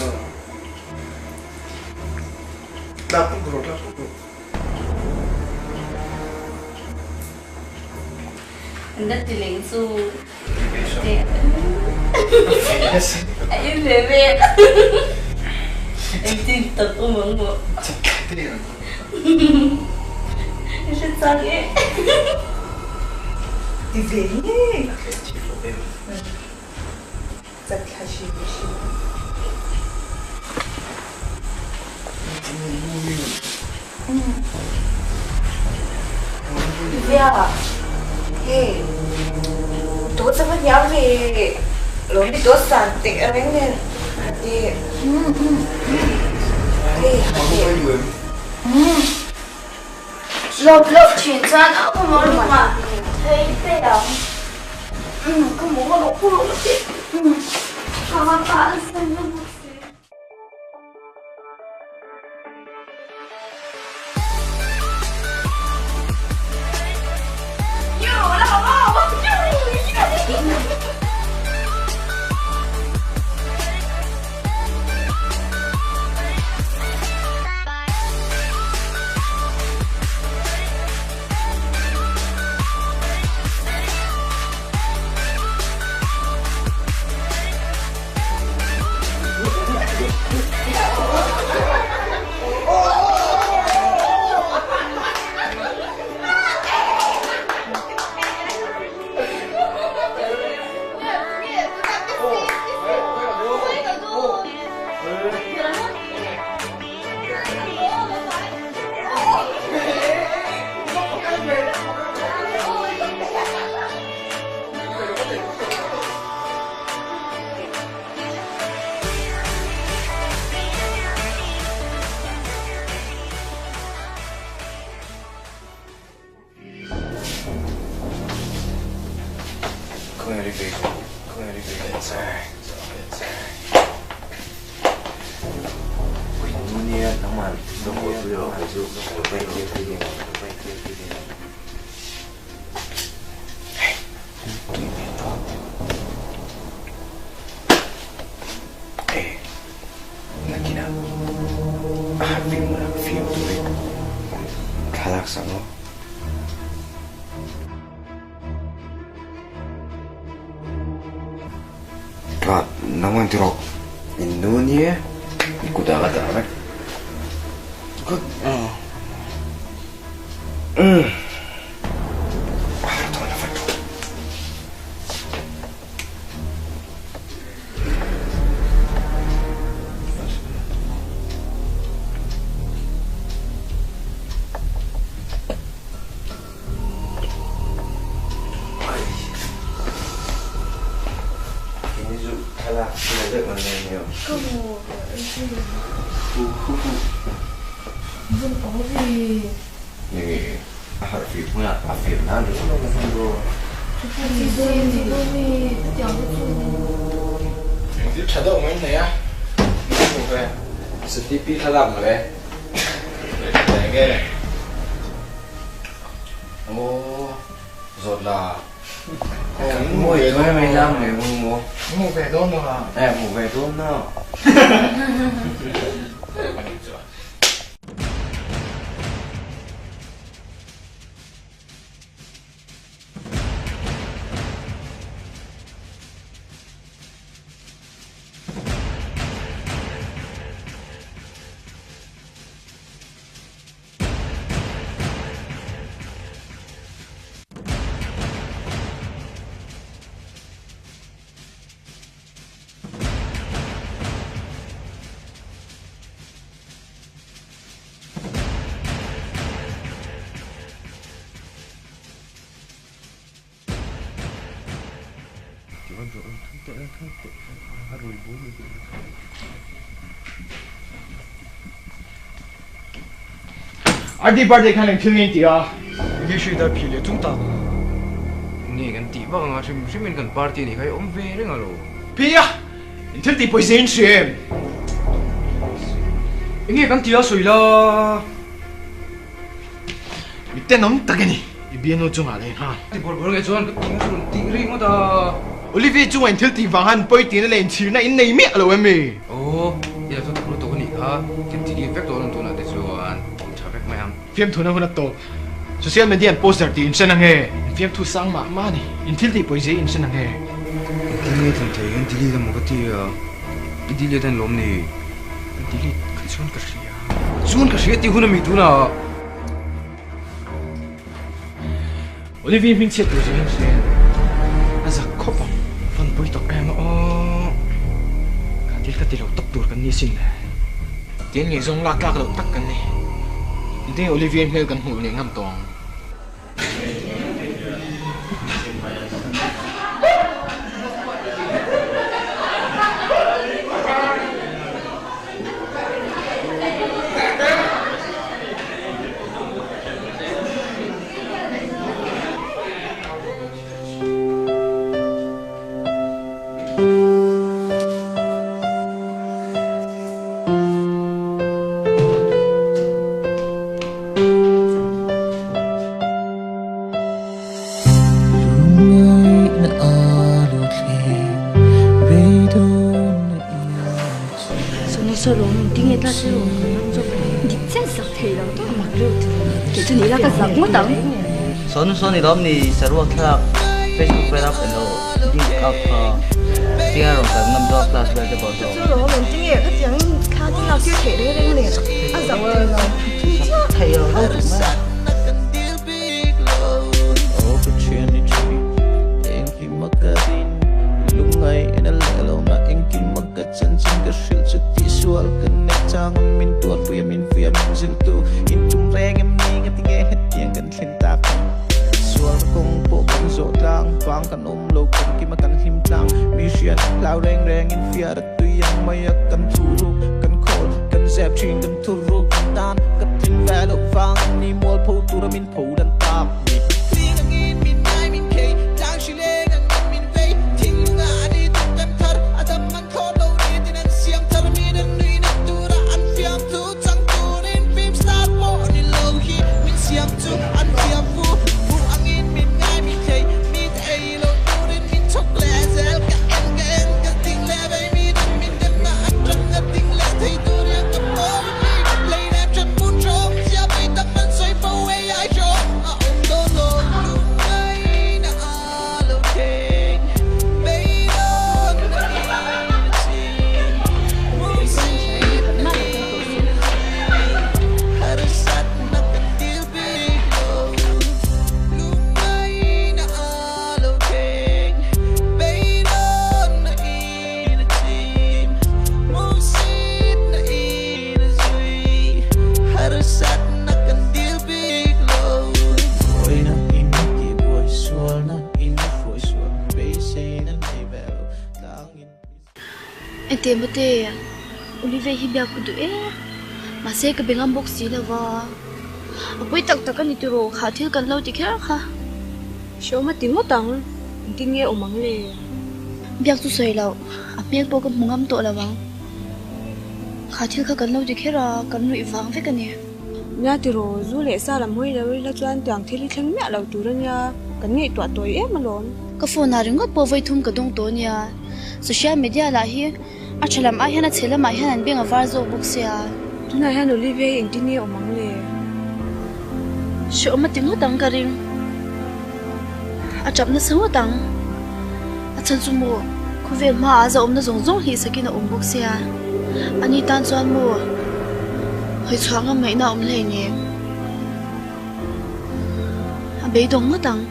Tlak puk rawh tlak puk rawh. An la ti leng chu. A in ve ve. Engtin tak awm ang maw. I hre chang e. Ti ve ngei. Chat thla hrim hrim. Via, hei, dawt a va hniam ve, lo mi dawt san teh reng nen a ti. Hei, a ti. Lawp lawp thin chuan a awm a room ah phei phei ang. Ka mawng a rawh rawh tih ka ka a sawi na bawk si. RD birthday khan eng thil nge in ti a? Nge hri ta phi leh chung tak a. Nge kan tih vak anga hrim hrim in kan party nih kha i awm ve reng alo. Phi a! In thil tih pawisa in hria em? Eng nge kan ti a sawi la? Mi tenawm tak i ni, i bialnu chungah leh nghal. Ti bawr bawr nge chuan ka ti nge chu rawn tih ri ngawt a. Olivia chungah in thil tih vang khan pawi tihna leh inchhirna in nei miah lo em mi? Aw, i lo thawk lutuk a nih kha, kan delete vek dawn ang tunah te chuan awm tha vek mai ang. Fiamthuna hun a tawp. Social media an post darh tih in hre na nge? In fiamthu sang mah mah a ni. In thil tih pawizia in hre na nge? Engtin nge tlan thei hian delete emaw ka ti a, i delete a ni lawm ni? Ka delete kha chuan ka hria. Chuan ka hria tih hun a mi tunah. Olivia hming chhiat tur zia hian hria a zak khawp ang. Van pui tak em a aw. Kha thil ka ti lo tak tur kan ni sin le. Tiang ngaihzawng lak tlak loh tak kan ni. Engtin nge Olivia hmel kan hmuh leh ngam tawh ang. Sawn sawn i lawm ni saruak thlalak Facebook vel a elo link up kha tinge rawn kal ngam zawk class vel te pawh saw. Chu lawm eng tinge khatiang thla te lak tir theih reng reng le a zak thei lo. Zak thei lo lutuk mai a. Engteh mawte, Olivia hi biak ka duh e, mahse ka be ngam bawk si lo va, a pawi tak tak a ni tiraw kha thil kan lo ti kher kha. Hreawm a ti ngawt ang, engtin nge awm ang le? Biak chu sawi loh, a hmel pawh ka hmu ngam tawh lo ang. Kha thil kha kan lo ti kher a, kan ruih vang vek a ni. Nia tiraw, zu leh sa lam hawi lo ila chuan tiang thil hi thleng miah lo tur a nia, kan ngaihtuah tawi em alawm. Ka phone ah ringawt pawh vawi thum ka dawng tawh a nia. Social media lah hi a tha lam ai hian a chhe lamah hian an beng a var zawk bawk sia. Tunah hian Olivia hi engtin nge awm ang le? Hreawm a ti ngawt ang ka ring. A tap nasa ngawt ang. A chhan chu maw khawvel hmaah zahawmna zawng zawng hlih sakin a awm bawk sia. Ani tan chuan maw hawi chhuah ngam ngaihna a awm hlei nem. A beidawng ngawt ang.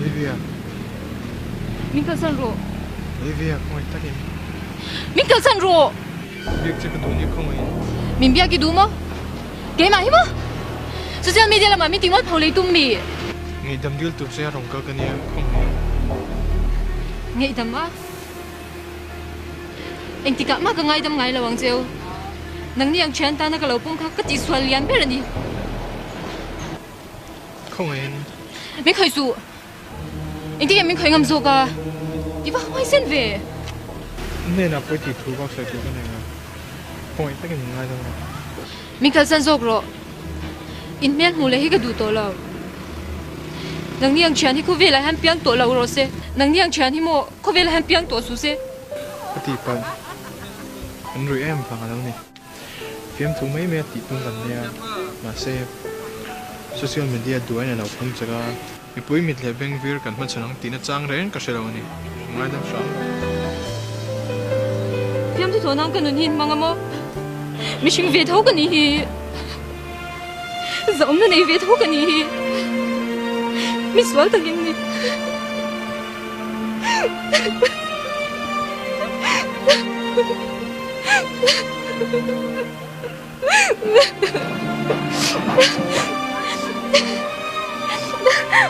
Olivia. Min kalsan rawh. Olivia, khawngaih takin. Min kalsan rawh. Biak che ka duh nia khawngaih in. Min biak i duh maw? Keimah hi maw? Social media lamah min tingawt pho lei tum mi? Ngaihdam dil tur che a rawn kal ka nia khawngaih in. Ngaihdam a? Engtikah mah ka ngaidam ngai lo ang cheu. Nangni ang thian tana ka lo pawm kha ka tihsual lian ber a ni. Khawngaih in. Min khawih suh. Engtin nge min khawih ngam zawk a? I va huai sen ve. An hnenah pawi tih thu bak sawi tur ka nei lo. Khawngaih takin min ngaidam rawh. Min kalsan zawk rawh. In hmel hmuh leh hi ka duh tawh lo. Nangni ang thian hi khawvelah hian piang tawh lo rawh se. Nangni ang thian hi maw khawvelah hian piang tawh suh se. Ka tihpalh. An ruih em vang a lo ni. Fiamthu mai mai a tih tum kan nia. Mahse, social media duain a lo phung chak a. Mipui mit leh beng vir kan hmachhawn ang tihna chang reng ka hre lo a ni. Ngaidam hram rawh. Fiamthu thaw nan ka nun hi in hmang a maw? Mihring ve tho ka nih hi. Zahawmna nei ve tho ka nih hi. Mi sual tak in ni.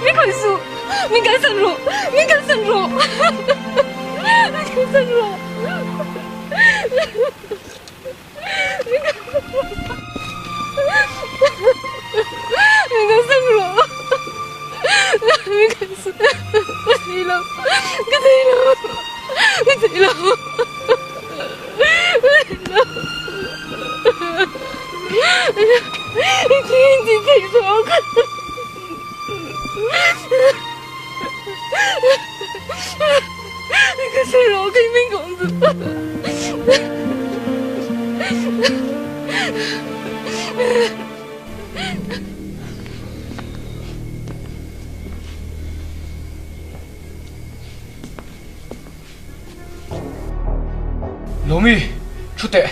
Min khawih suh! Min kalsan rawh! Min kalsan rawh! Min kalsan rawh! Min kalsan rawh! Min kalsan rawh! Min kalsan Ka thei lo! Ka thei lo! Ka thei lo! Lawmi, thu teh,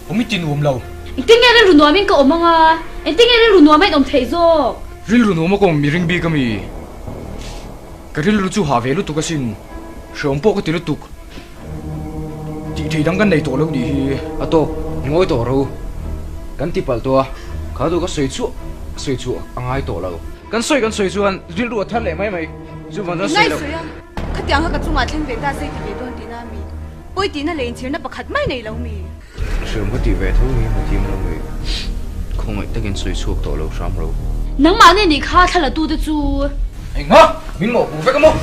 awm i ti nuam lo. Engtin nge rilru nuamin ka awm anga? Engtin nge rilru nuama in awm theih zawk? Rilru nuama ka awm i ring bik ami? Ka rilru chu hah ve lutuk asin, hreawm pawh ka ti lutuk. Tih thei dang kan nei tawh lo nih hi. A tawk, ngawi tawh ro. Kan ti palh tawh a, kha duh ka sawi chhuah sawi chhuah a ngai tawh lo. Kan sawi kan sawi chuan rilru a thar leh mai mai, chuvang chuan sawi loh. Khatiang kha ka chungah thleng ve ta se ti ve dawn tihna a mi? Pawi tihna leh inchhirna pakhat mai nei lo mi? Hriam ka ti ve tho hi hmu thiam lo mi? Khawngaih takin sawi chhuak tawh lo hram ro. Nangmah nen nih kha thla la tu te chu. Engha! Min mawhpuh vek a maw?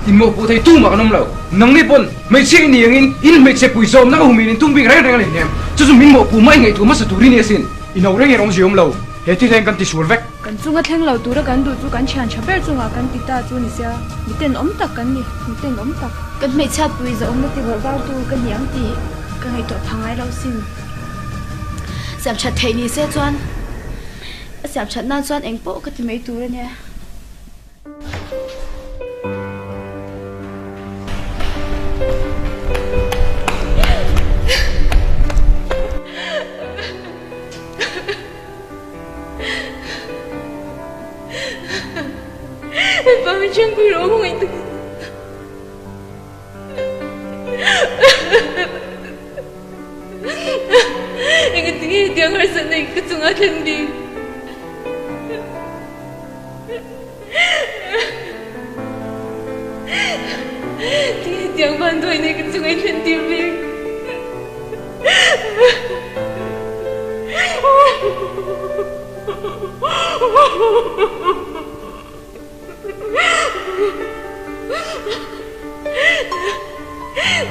In mawhpuh thei tumah kan awm lo. Nangni pawn hmeichhia i ni angin in hmeichhe pui zawmna ka humin in tum bik reng reng a ni hnem. Chu chu min mawhpuh mai ngaihtuah hmasa tur i ni asin. I no reng in awmzia awm lo. He thil hian kan tisual vek. Kan chunga thleng lo tura kan duh chu kan thian tha ber chungah kan ti ta chu ni sia, mi tenawm tak kan ni, mi tenawm tak. Kan hmeichhiat pui zahawmna ti vawrh var tu ka ni ang tih ka ngaihtuah pha ngai lo sin. Siam that theih ni se chuan a siam that nan chuan eng pawh ka ti mai tur a nia.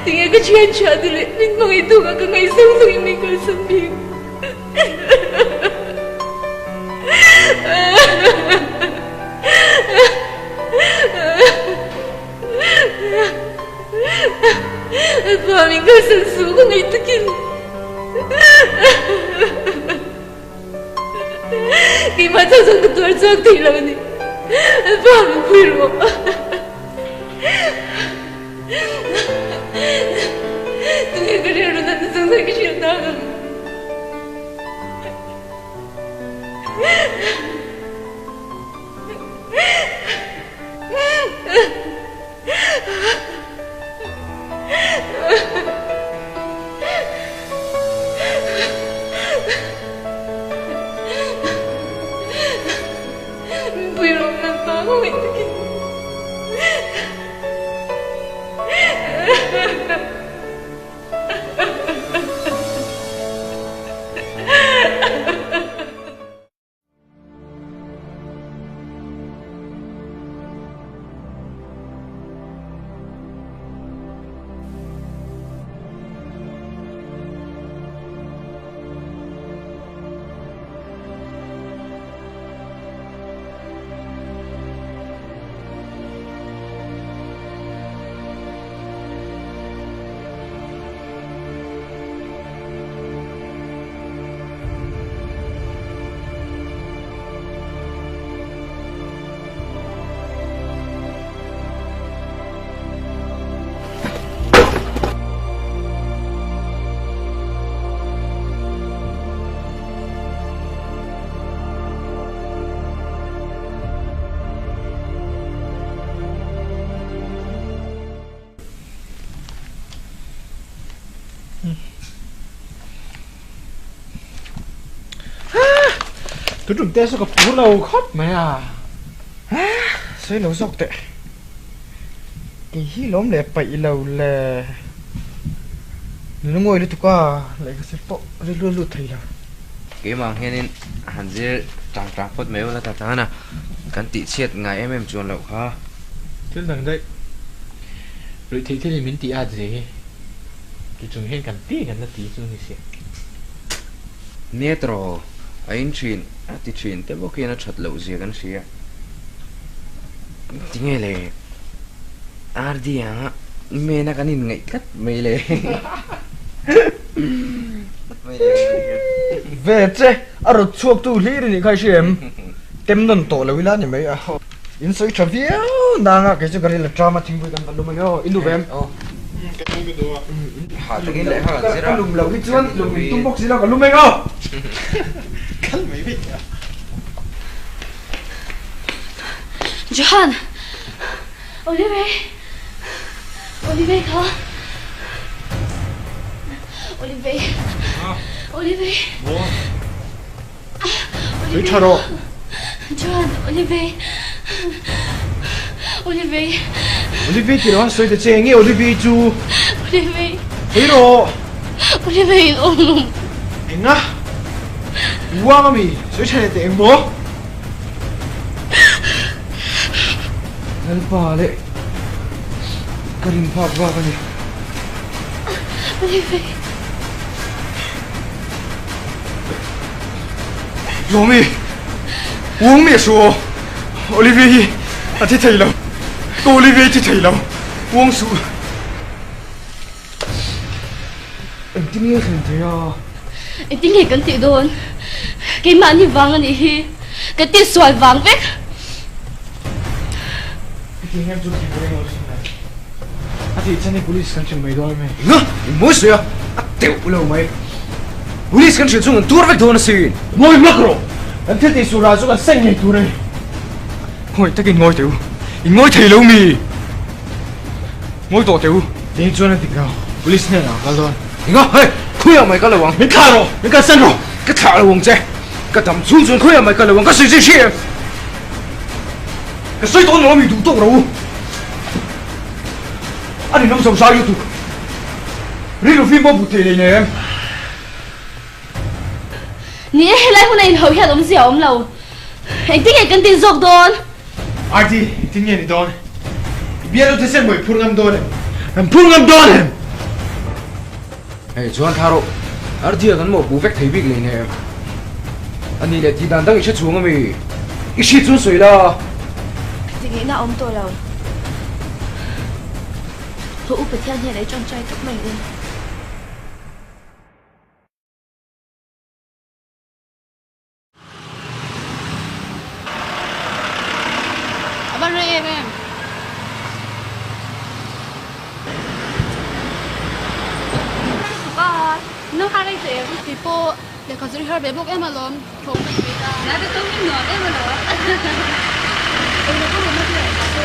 Tinge ka thian tha te leh min hmangaih tuk a ka ngaihsang zawng in min kalsan bik. Pa min kalsan suh ka ngaih takin. Keimah chauh chuan ka tuar chhuak thei lo a ni. Pa min pui rawh. Tunge ka rilru natna chung chuan ka hrilh tak ang. Tu tum te chu ka phur lo khawp mai a. Sawi lo zawk teh. Kei hi lawm leh paih lo le. Nula ngawi lutuk a, lehkha zir pawh rilru a lut thei lo. Keimah ang hianin han zir tang tang phawt mai ula ta tan a, kan tih chhiat ngai em em chuan loh kha. Thil dang daih ruih theih thilin min tih at zia hi ti chung hian kan ti kan la ti chu ni si. Metro a in thin a ti thin te bawk hian a that loh zia kan hria. Tinge le RD anga mena kan in ngaih tlat mai le. Ve che a rawt chhuak tu hlir i nih kha i hria em? Tem nawn tawh lo ila ni mai a. In sawi tha viau nanga kei chu ka ril a tram a thingpui kan va lum a ni aw, i lu ve em? Ha takin lehkha kan zir a. Ka lum loh hi chuan lum in tum bawk si lo ka lum eng aw. Kal mai mai a. Johan! Olive! Olive kha! Olive! Olive! Tui tha rawh. Chuan Olive Olive Olive tih loh a sawi ta che enge Olive chu? Olive Sawi rawh. Olive in awm. Enga? I uang ami? Sawi tha leh teh eng maw? Lalpa leh ka rin phak vak a ni. Olive. Lawmi, Uang mi a su aw, Olivia hi a thi thei lo, ka Olivia hi thi thei lo, uang suh. Engtin nge thlen thei a? Engtin nge kan tih dawn? Keimahni vang a nih hi, kan tihsual vang vek. Hetiang hian chu thei ka ring lo sin le. A tih chhan hi police kan hrilh mai dawn em? Enga? I mawi sawi a, a teuh lo mai. Police kan hrilh chung an tur vek dawn asin. Ngawi hmak rawh! Kan thil tih suh rah chu kan seng ngei tur a ni. Ngawi takin ngawi teh u. In ngawi thei lo mi? Ngawi tawh teh u. Ding chuan a dik lo. Police hnenah a kal dawn. Enga? Hei! Khawiah mai ka lo ang. Min thlah rawh! Min kalsan rawh! Ka thlah lo ang che. Ka dam chhung chuan khawiah mai ka lo ang. Ka sawi zui hri em? Ka sawi tawh nuam i duh tawk ro. A ninawm zo zai lutuk. Rilru fim pawh but thei lei nem. Ni e, helai huna inho hian awmzia a awm lo. Engtin nge kan tin zawk dawn? Arti, engtin nge ni dawn? I bialnu thisen maw i phur ngam dawn em? Kan phur ngam dawn em? Hei chuan thla rawh, Arti a kan mawhpuh vek thei bik lei nem. A nih leh tih dan dang i hre chhung ami? I hriat chuan sawi la. Ti ngeihna a awm tawh lo. Haw u Pathian hian ei tawngtai tawp mai u. A va rei em em. Ba, nang a rei teh em? Kei pawh lehkha zir har ve bawk em alawm, thawk ka ti ta. Nai te tum in nuam em alawm. Englo ka rawn na te ah se.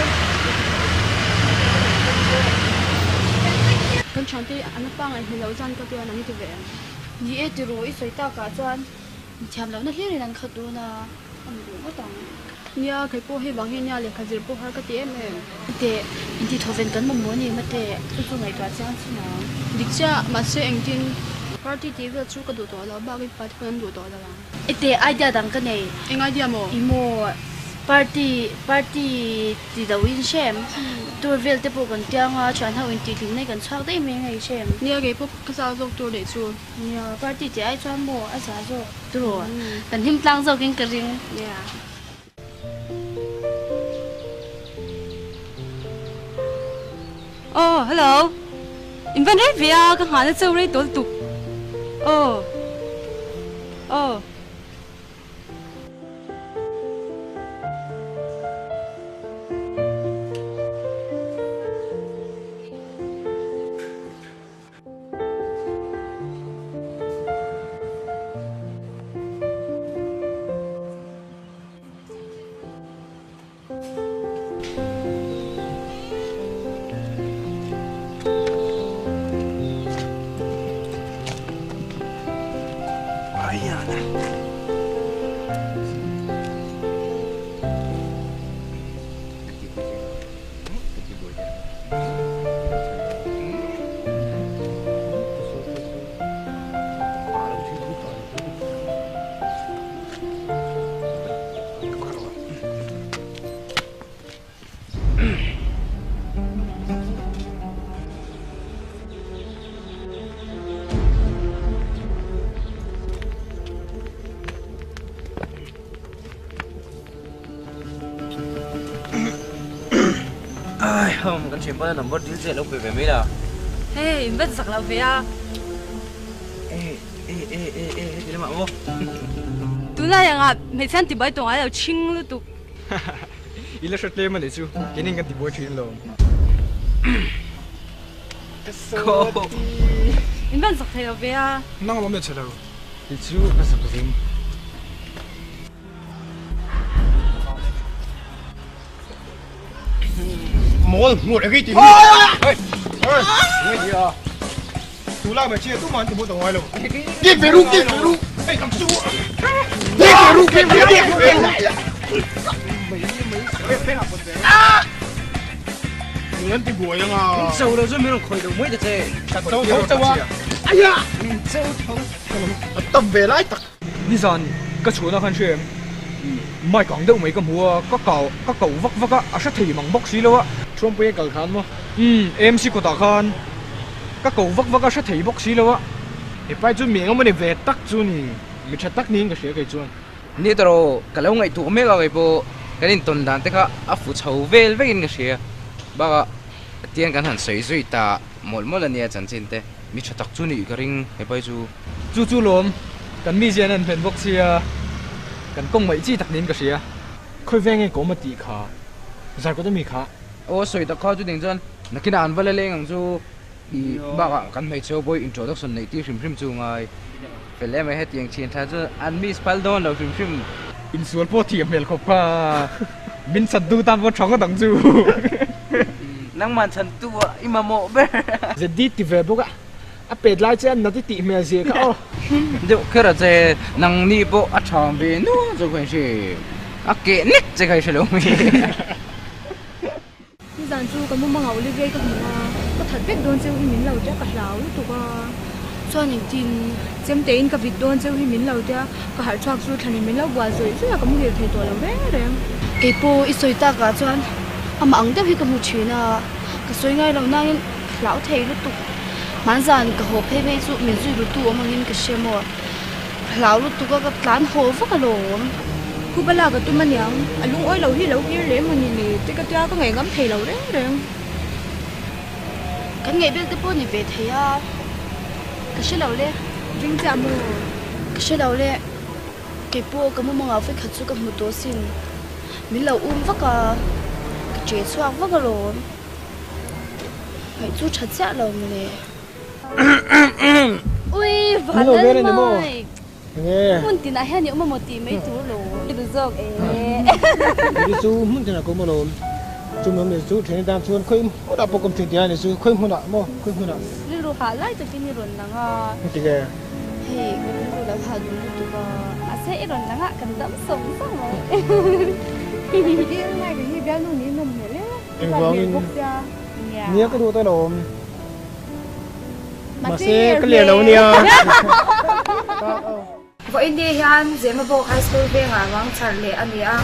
Kan thiante an la pangai hmel loh zan ka tia nang i ti ve em? Ni e tiraw i sawi takah chuan Mithiam lohna hlirin an khat dawn a, a ni duh ngawt ang. Nia, kei pawh hei vang hi nia lehkha zir pawh har ka ti em em. Mate, intihthawven kan mamawh a ni mate, chu chu ngaihtuah chiang chin ang. Dik chiah, mahse engtin party tih vel chu ka duh tawh lo, bak i party pawn an duh tawh lo ang. Ete, idea dang ka nei. Eng idea maw? I maw, party, party Ti lo in hrem. Tur vel te pawh kan tiang a, thian ho in tih hlim na hi kan chhuak daih mai ngei hrem. Nia kei pawh ka zah zawk tur leh chu. Nia party tih ai chuan maw a zah zawk tur kan hlim tlang zawk in ka ring. Nia. Aw hello in van rei ve a ka nghahna cheu rei tawl tuk aw aw. Kan thianpa number dil che lo pe ve mai la. Hey, in va zak lo ve a. E e e e e heti lamah maw? Tunlai angah hmeichhe an tibuai tawh ngai lo chhing lutuk. I la hre tlem a nih chu, keinin kan tibuai thin lo. In van zak thei lo ve a. Nang lawm leh che lo. Ti chu ka zak zing. Mawl hmuh reng i ti mi. Tu lai mai chia tu man ti mu tawng ngai lo. Ki ve ru ki ve ru. Ei kam chu. Ki ve ru ki ve ru. Min ti buai anga. Min cho lo chu min rawn khawi lo mai ta che. Ka cho tho chauh a. Aya! Min cho tho. A tam ve lai tak. Nizan ka chhuahna khan hria em? Mic ang deuh mai ka hmu a, ka kau ka koh vak vak a, a hre thei mang bawk si lo a. Thuampui a kal khan maw? Umm, AMC kawtah khan ka koh vak vak a, hre thei bawk si lo a. He pai chu mi engemaw ni ve tak chu ni, mi tha tak niin ka hria kei chuan. Ni tawh, ka lo ngaihtuah mek a kei pawh kan intawn dan te kha a fu chho vel vekin ka hria. Bakah tiang kan han sawi zui ta mawlh mawlh a nia chanchin te. Mi tha tak chu nih ka ring he pai chu. Chu chu lawm, kan mi zian an hlen bawk sia, kan kawng maih chi tak niin ka hria. Khawi veng nge ka awm a tih kha, Zarkawt ami kha. Aw sawi tak kha chu ding chuan nakinah an va la leng ang chu i bakah kan hmeichhe ho pawh introduction neih tir hrim hrim chu ngai fel em ai hetiang thian tha chu an miss phal dawn lo hrim hrim. Insual pawh thiam hmel khawp kha, min chat duh tan pawh tha ngawt ang chu. Nangman chhantu ah i mamawh ber. ZD ti ve bawk a, a pet lai che a nat i tih hmel zia kha aw. Deuh kher a che, nang ni pawh a tha ve nual chu ka inhre, a keh nek che kha i hre lo mai. Nizan chu ka mumanga Olivier ka hmu a, ka that vek dawn cheu hi min lo tia ka hlau lutuk a. Chuan engtin chemtein ka vit dawn cheu hi min lo tia ka harh chhuak chu thlanin min lo bual zawih zawih a, ka muhil thei tawh lo reng reng. Keipawh i sawi takah chuan amah ang deuh hi ka hmu thin a, ka sawi ngai lo nangin ka hlau thei lutuk. Hmanzan ka haw phei phei chu min zui rutu awm angin ka hria maw? Ka hlau lutuk a, ka tlan haw vak alawm. Khupa lak a tum aniang, a lungawi lo hi lo kir leh emaw ni ni te ka tia ka ngaih ngam thei lo reng reng. Kan ngaih bel te pawh ni ve thei a, ka hre lo le. Ring chiah maw? Ka hre lo le, kei pawh ka mumangah vawikhat chu ka hmu tawh sin. Min lo um vak a, ka che chhuak vak alawm. Ngaih chu tha chiah lo mawle. Ui Vanlal mai. Hmun tinah hian i awm amaw tih mai tur lo. I duh zawk e. Kei chu hmun tinah ka awm alawm. Chu mi awmzia chu thian tan chuan khawi hmunah pawh ka awm thin tih a ni chu khawi hmunah maw khawi hmunah. Rilru hah lai takin i rawn lang a. Engti nge? Hei kan rilru lo hah dun lutuk a. Mahse i rawn lang a kan dam sawng sawng mai. Dil mai ka hi bialnu ni nawm hmel e. Engvangin nia ka duh ta lo. Mahse ka leh lo nia. Vawiin ni hian Zemabawk High School vengah ruang chhar leh a ni a,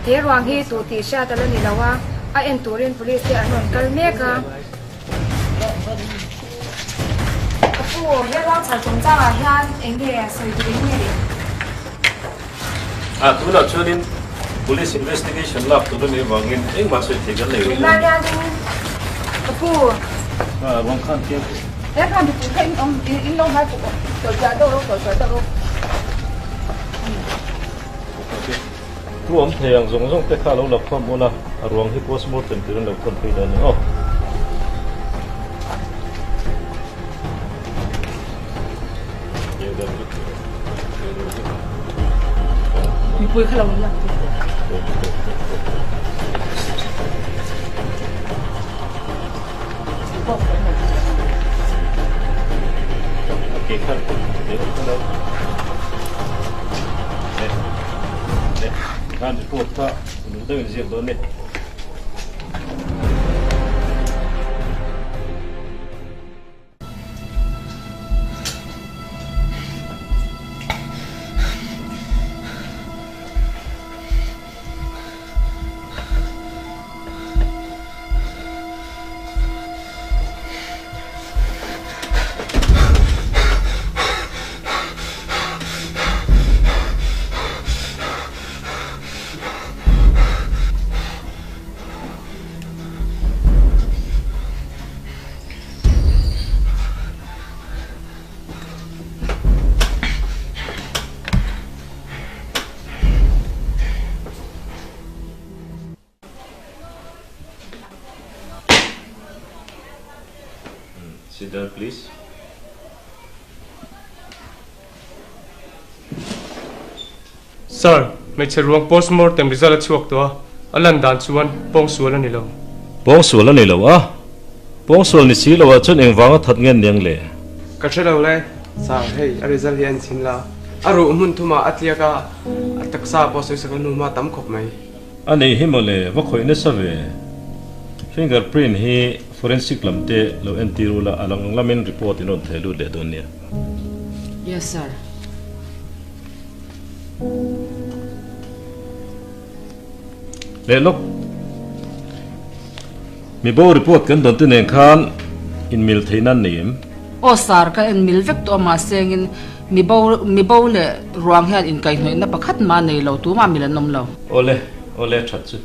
he ruang hi tu tih hriat a la ni lo a, a en turin police te an rawn kal mek a. Ka pu, he ruang chhar chungchangah hian eng nge sawi duh in nge? A, tunah chuanin Police investigation lak tur a nih avangin engmah sawi theih kan nei rih lo. Tunah hianin ka pu. A, ruang khan thiam. He khan mipui kha in awm, in lo ngai pawh tawlh chhuah deuh rawh, tawlh chhuah deuh rawh. Thu awm thei ang zawng zawng te kha lo la khawm ula, a ruang hi postmortem turin lo thawn phei dawn a ni aw. Mipui kha lo lak Khan report kha uluk deuhin ziak dawn ni. Sit down please. Sir, hmeichhe ruang postmortem result a chhuak tawh a, a lan dan chuan pawngsual a ni lo. Pawngsual a ni lo a? Pawngsual ni si lo ah chuan engvanga that nge niang le? Ka hre lo le, Sir, hei a result hi a inchhin la. A ruh hmun thumah a tliak a, a taksa pawh sawisak a hnuma tam khawp mai. A nei hi mawle, va khawih nasa ve. Finger print hi forensic lam te lo entir ula a lang lamin report in rawn theh lut leh dawn nia. Yes sir. Leh lawk. Mibo report kan dawn te nen khan in mil theih nan nei em? Aw sir, ka en mil vek tawh a mahse engin mibo mibo leh ruang hian inkaihhnawihna pakhat mah nei lo tumah mil an awm lo. Awle, awle that chu.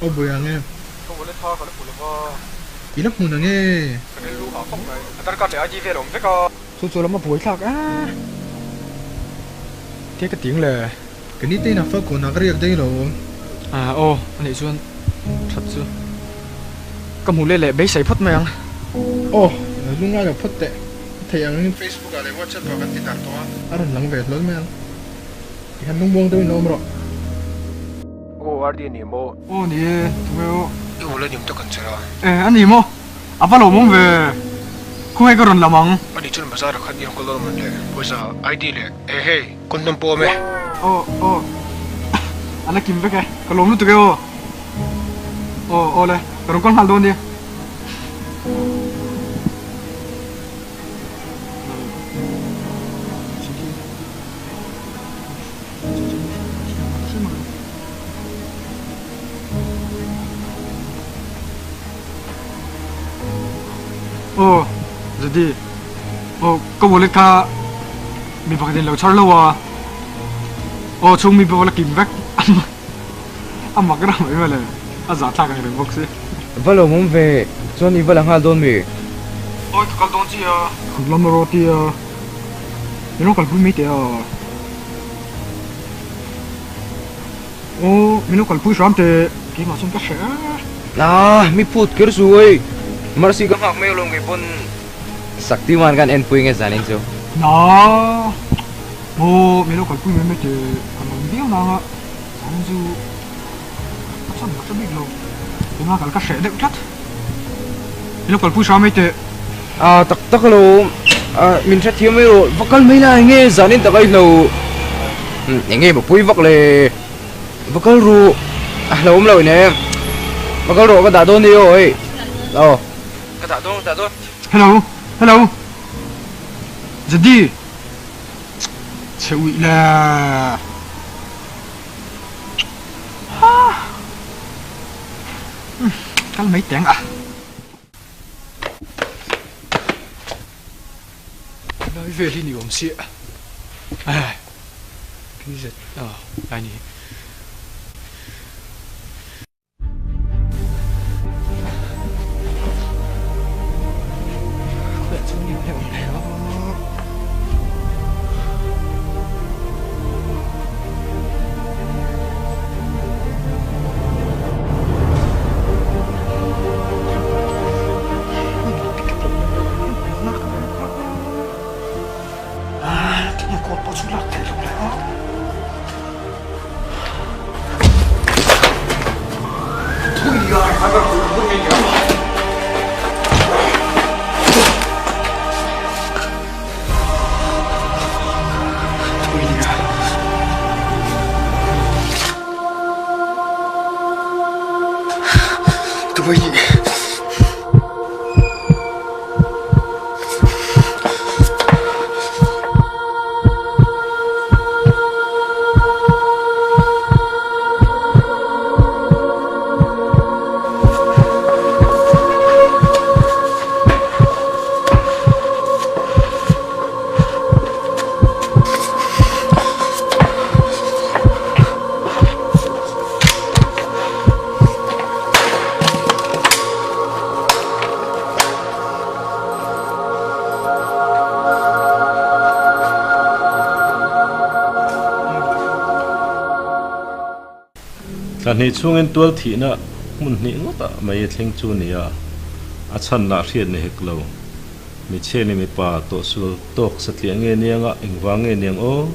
Aw buai ang e. Ka wallet kha ka la hmu lo va. I la hmun ang e. Ka rilru hah khawp mai. Aadhar card leh ID vel a awm vek a. Chu chu lam a buai thlak a. Ke ka ting le. Ka ni te in a fak kawn ah ka riak daih lo. Ah aw a nih chuan that chu ka hmu leh leh beisei phawt mai ang. Aw lungngai lo phawt teh. A theih ang in Facebook ah leh WhatsApp ah kan ti darh tawh a. A rawn lang ve hlawl mai ang. Tihian lungmuang deuhin lo awm rawh. Aw RD a ni maw? Aw ni e, tunge aw? I ula ni awm tak an che ra. E a ni maw? A va lawmawm ve. Khawnge ka rawn lam ang? A nih chuan bazar ah khan i rawn kal dawn a mawn le? Pawisa, ID leh e hei, condom pawh awm e. Aw aw a la kim vek e, ka lawm lutuk e aw. Aw aw le, ka rawn kal nghal dawn nia. Aw Zadi aw ka wallet kha mi pakhat in lo chhar lo a aw chhung mi pawh la kim vek a mak rang mai mawle a zah thlak ang reng bawk si. Va lo awm ve chuan i va la nghal dawn mi? Awi ka kal dawn chi a. Kut lam erawh ti a min rawn kalpui mai teh a. Aw min lo kalpui hram teh keimah chuan ka hreh a. Ah mi phut kher su oi Mercy ka nghak mai alawm kei pawn Sakti man kan enpui nge zanin chu. Na aw min lo kalpui mai mai teh ka lawm viau nang a zanin chu ka chan ka hre bik lo keimah kal ka hreh deuh tlat min lo kalpui hram mai teh. Ah tak tak alawm ah min hrethiam mai rawh va kal mai la enge zanin tak a i hlo enge maw pui vak le va kal ru a hlo awm lo in e va kal rawh ka dah dawn ni aw hei aw ka dah dawn ka dah dawn. Hello hello Jadi chhe uih le ha kal mai teng a. Lai vel hi ni awm chiah eh PZ ah lai ni. Khawiah chuan nge awm leh awm leh aw. Thla hnih chhungin tual thihna hmun hnih ngawtah mai a thleng chu nia, a chhan lah hriat ni hek lo. Michhe leh mipa tawhsual tawk satliah nge nianga engvang nge niang aw?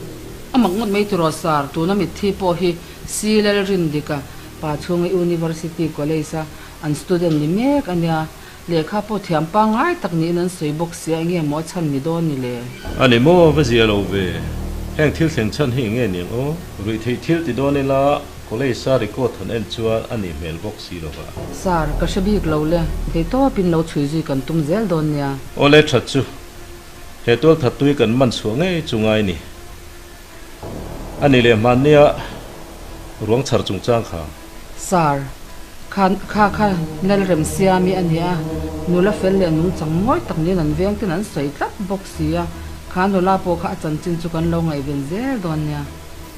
A mak ngawt mai tiraw Sir, tuna mitthi pawh hi Silal Rindika pa chhunga University College a an student ni mek a nia. Lehkha pawh thiam pangngai tak niin an sawi bawk sia, enge maw a chhan ni dawn ni le? A ni maw, va zia lo ve. Heng thil thleng chhan hi enge niang aw? Ruihtheih thil ti dawn ila college a record han en chuan a nih hmel bawk si lo va. Sir, ka hre bik lo le, theitawpin lo chhui zui kan tum zel dawn nia. Awle that chu, he tualthat tui kan man chhuah ngei chu ngai ni. A ni leh hmannia ruang chhar chungchang kha. Sir, kha kha kha Lalrem Siami a ni a, nula fel leh nungchang mawi tak niin an veng ten an sawi tlat bawk si a, kha nula pawh kha a chanchin chu kan lo ngaihven zel dawn nia.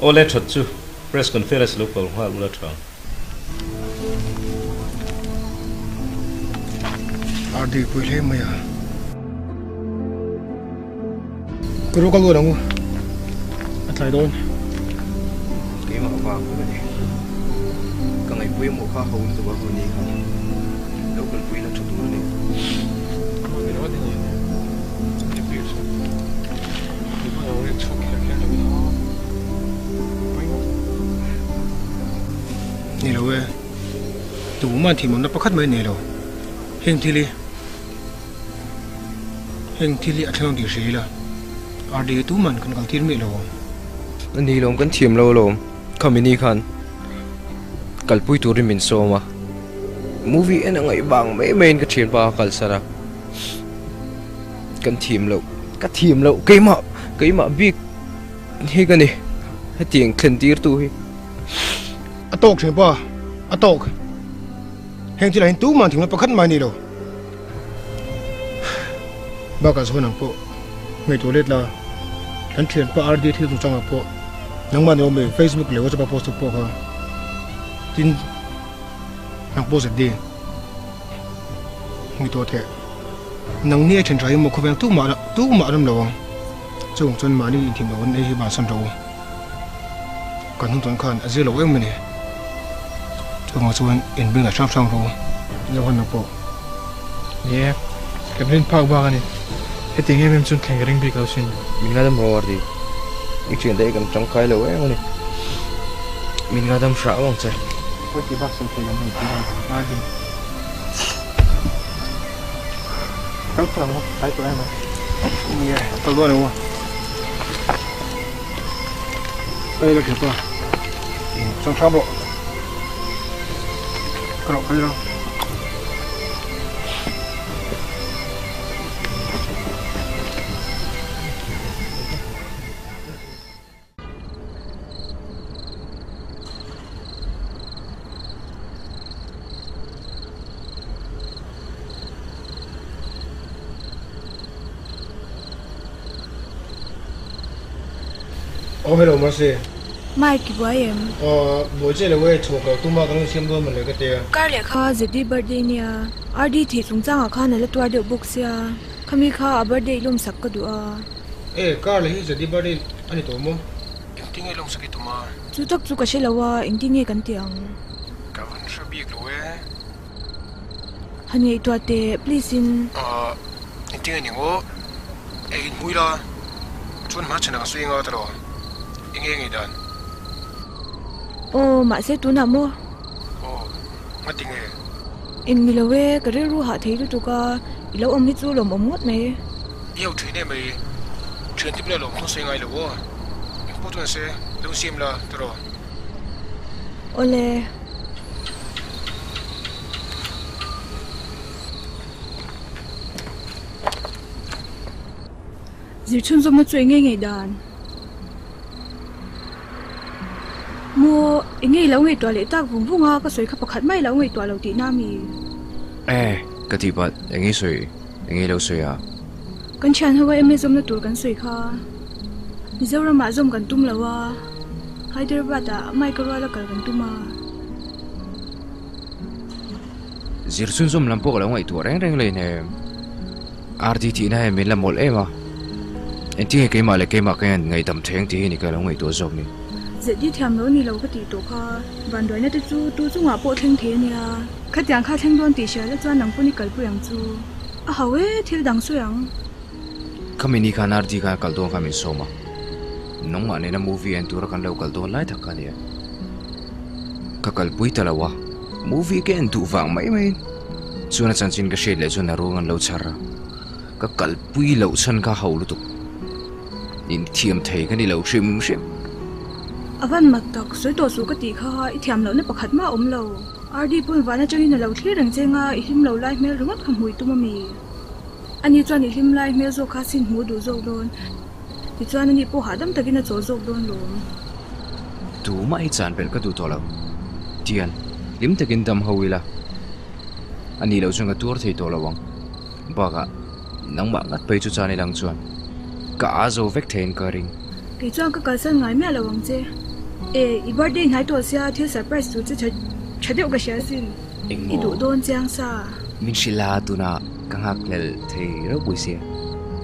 Awle that chu press conference lo kal nghal ula tha. RD pui hle mai a. Kuru ka lut ang u. A tlai dawn. Keimah vang vek a ni. Ka ngaihpui maw kha ho lutuk a hun ni kha. Lo kalpui la tha tur a ni. Ni lo e, tumah thimawmna pakhat mai nei lo. Heng thil hi heng thil hi a thleng tih hria ila RD tuman kan kal tir miah lo ang. A ni lawm kan thiam lo alawm, khami ni khan kalpui turin min sawm a, movie en a ngaih vang mai maiin ka thianpa a kalsan a. Kan thiam loh, ka thiam loh keimah, keimah bik hi ka ni, hetiang thlen tir tu hi. A tawk thin pa, a tawk. Heng thil ah hian tumah thingna pakhat mai ni lo. Bakah zawn ang pawh ngaihtuah let la, kan thianpa RD thil chungchang ah pawh nangmah ni awm e, Facebook leh WhatsApp a post tu pawh kha tin nang pawh ZD. Ngaihtuah theh. Nang ni a then tha hi maw khawvel tumah tumah an awm lo ang. Chung chuan mahni inthim lo an ei hi bansan rawh u. Kan hun tawn khan a zir lo em a ni. Chuvang chuan inbeng ah hram hram rawh u. Johan nang pawh. Ni e, kan rin phak bak a ni. Hetiang em em chuan thleng ka ring bik lo sin. Min ngadam rawh Ardi. I thian te hi kan tangkai lo em a ni. Min ngadam hrah ang che. Pawi tih bak sawi thei lo mai tih a Ardi. Kal phawt ang aw, tlai tawh em a. Ni e, kal dawn emaw. Ei la thianpa, chang hram rawh. Ka rawh kal ila. Aw hello Mercy. Mike i buai em? Aw buai chiah lo e, chhuak lo tum a kan rawn siam dawn mawle ka tia. Kar leh kha ZD birthday nia, RD thih chungchangah khan a la tuar deuh bawk sia, khami kha a birthday lawmsak ka duh a. E, kar leh hi ZD birthday a ni tawh maw? Engtin nge lawmsak i tum a? Chu tak chu ka hre lo a, engtin nge kan ti ang? Ka van hre bik lo e. Han ngaihtuah teh, please in. Ahh, engtin nge ni maw? E, inhmui la, chuan hma chhan ah ka sawi anga ta lo, enge ngei dan? Aw, mahse tunah maw? Aw, ngati nge? Eng ni lo e, ka rilru hah thei lutuk a, i lo awm hi chu lawmawm ngawt mai. I ho thin em mai, thian te bulah lawm thawng sawi ngai lo aw, eng pawh chuan se, lo siam la ta rawh. Awle. Zir chhunzawmna chu eng nge ngei dan? Maw, eng nge i lo ngaihtuah leh tak vung vung a, ka sawi kha pakhat mai i lo ngaihtuah lo tihna a mi? E, ka tih palh, eng nge sawi, eng nge i lo sawi a? Kan thian ho a MA zawmna tur kan sawi kha. Mizoramah zawm kan tum lo a, Hyderabad ah Mike a ruala kal kan tum a. Zir chhunzawm lam pawh ka lo ngaihtuah reng reng leinem. RD tihna hian min la mawlh em a, engtin nge keimah leh keimah ka hian ngaihdam theng tih hi ni ka lo ngaihtuah zawk ni. ZD thiam lo ni lo ka tih tawh kha. Vanduaina te chu tu chungah pawh thleng thei a nia. Khatiang kha thleng dawn tih hria la chuan nang pawn i kalpui ang chu. A ho e, thil dang sawi ang. Khami ni khan RD khan kal dawn kha min sawm a. Nangmah nena movie en tura kan lo kal dawn lai tak kha a nia. Ka kalpui ta lo a, movie ka en duh vang mai mai. Chuan a chanchin ka hriat leh chuan a ruang an lo chhar a. Ka kalpui loh chhan kha ho lutuk. Inthiam thei ka ni lo hrim hrim. A van mak tak, sawi tawh suh ka tih kha i thiam lohna pakhat mah a awm lo. RD pawn van atangin a lo thlir reng che nga, i hlim lo lai hmel ringawt kha hmui tum a mi? Ani chuan i hlim lai hmel zawk kha sin hmuh duh zawk dawn. Tichuan ani pawh hahdam takin a chawl zawk dawn lawm. Tumah hi chan belh ka duh tawh lo. Tian, hlim takin dam ho ila. Ani loh chuan ka tuar thei tawh lo ang. Bakah, nangmah ngat phei chu chan ilang chuan ka aa zo vek theiin ka ring. Kei chuan ka kalsan ngai miah lo ang che. E, i birthday hnai tawh sia thil surprise tur che tha deuh ka hria asin. Engmaw? I duh dawn chiang sa. Min hrilh a, tunah ka nghakhlel thei ropui sia.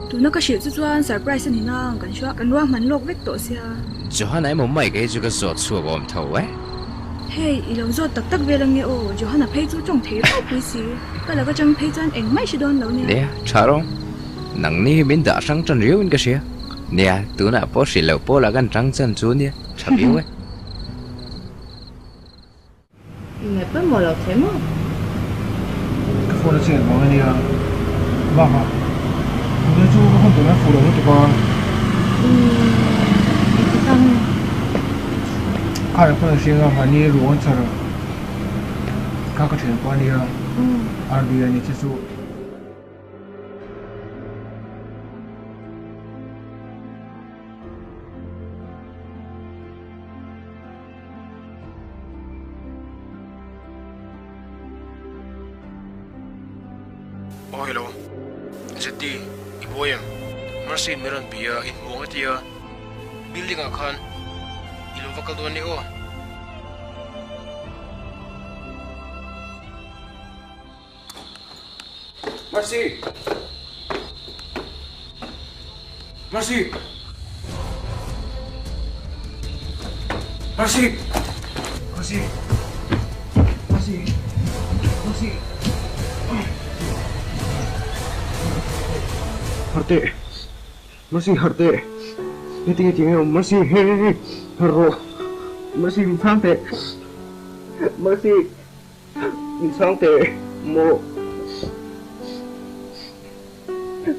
Tuna ka hrilh chu chuan surprise a ni nang, kan hria, kan ruahman lawk vek tawh sia. Johanna emaw Mike a hi chu ka zawt chhuak awm tho e. Hei, i lo zawt tak tak vel ange aw, Johanna phei chu tawng thei ropui si. Ka laka chang phei chuan engmah i hre dawn lo nia. Nia, tha rawng. Nangni hi min dah hrang tan riauin ka hria. Nia, tunah pawh hrilh loh pawlah kan tang chan chu nia, tha viau e. Ingaih pawimawh lo thei maw? Ka phone a chhiat vang a nia. Bakah, tuna chu ka hun tawhna fuh lo lutuk a. Umm, engti kha nge? Kha leh phone a hriang a, mahni ruang an chhar a. Kha ka thian pawh a nia, RD a ni che chu. Aw hello, ZD, i buai em? Mercy in min rawn bia a, inhmuh ang a ti a, building ah khan i lo va kal dawn nia aw. Mercy! Mercy! Mercy! Mercy! Mercy! Mercy! Harte! Mercy harte! Heti nge tinge awm Mercy hei hei hei har rawh Mercy min chhang teh Mercy min chhang teh maw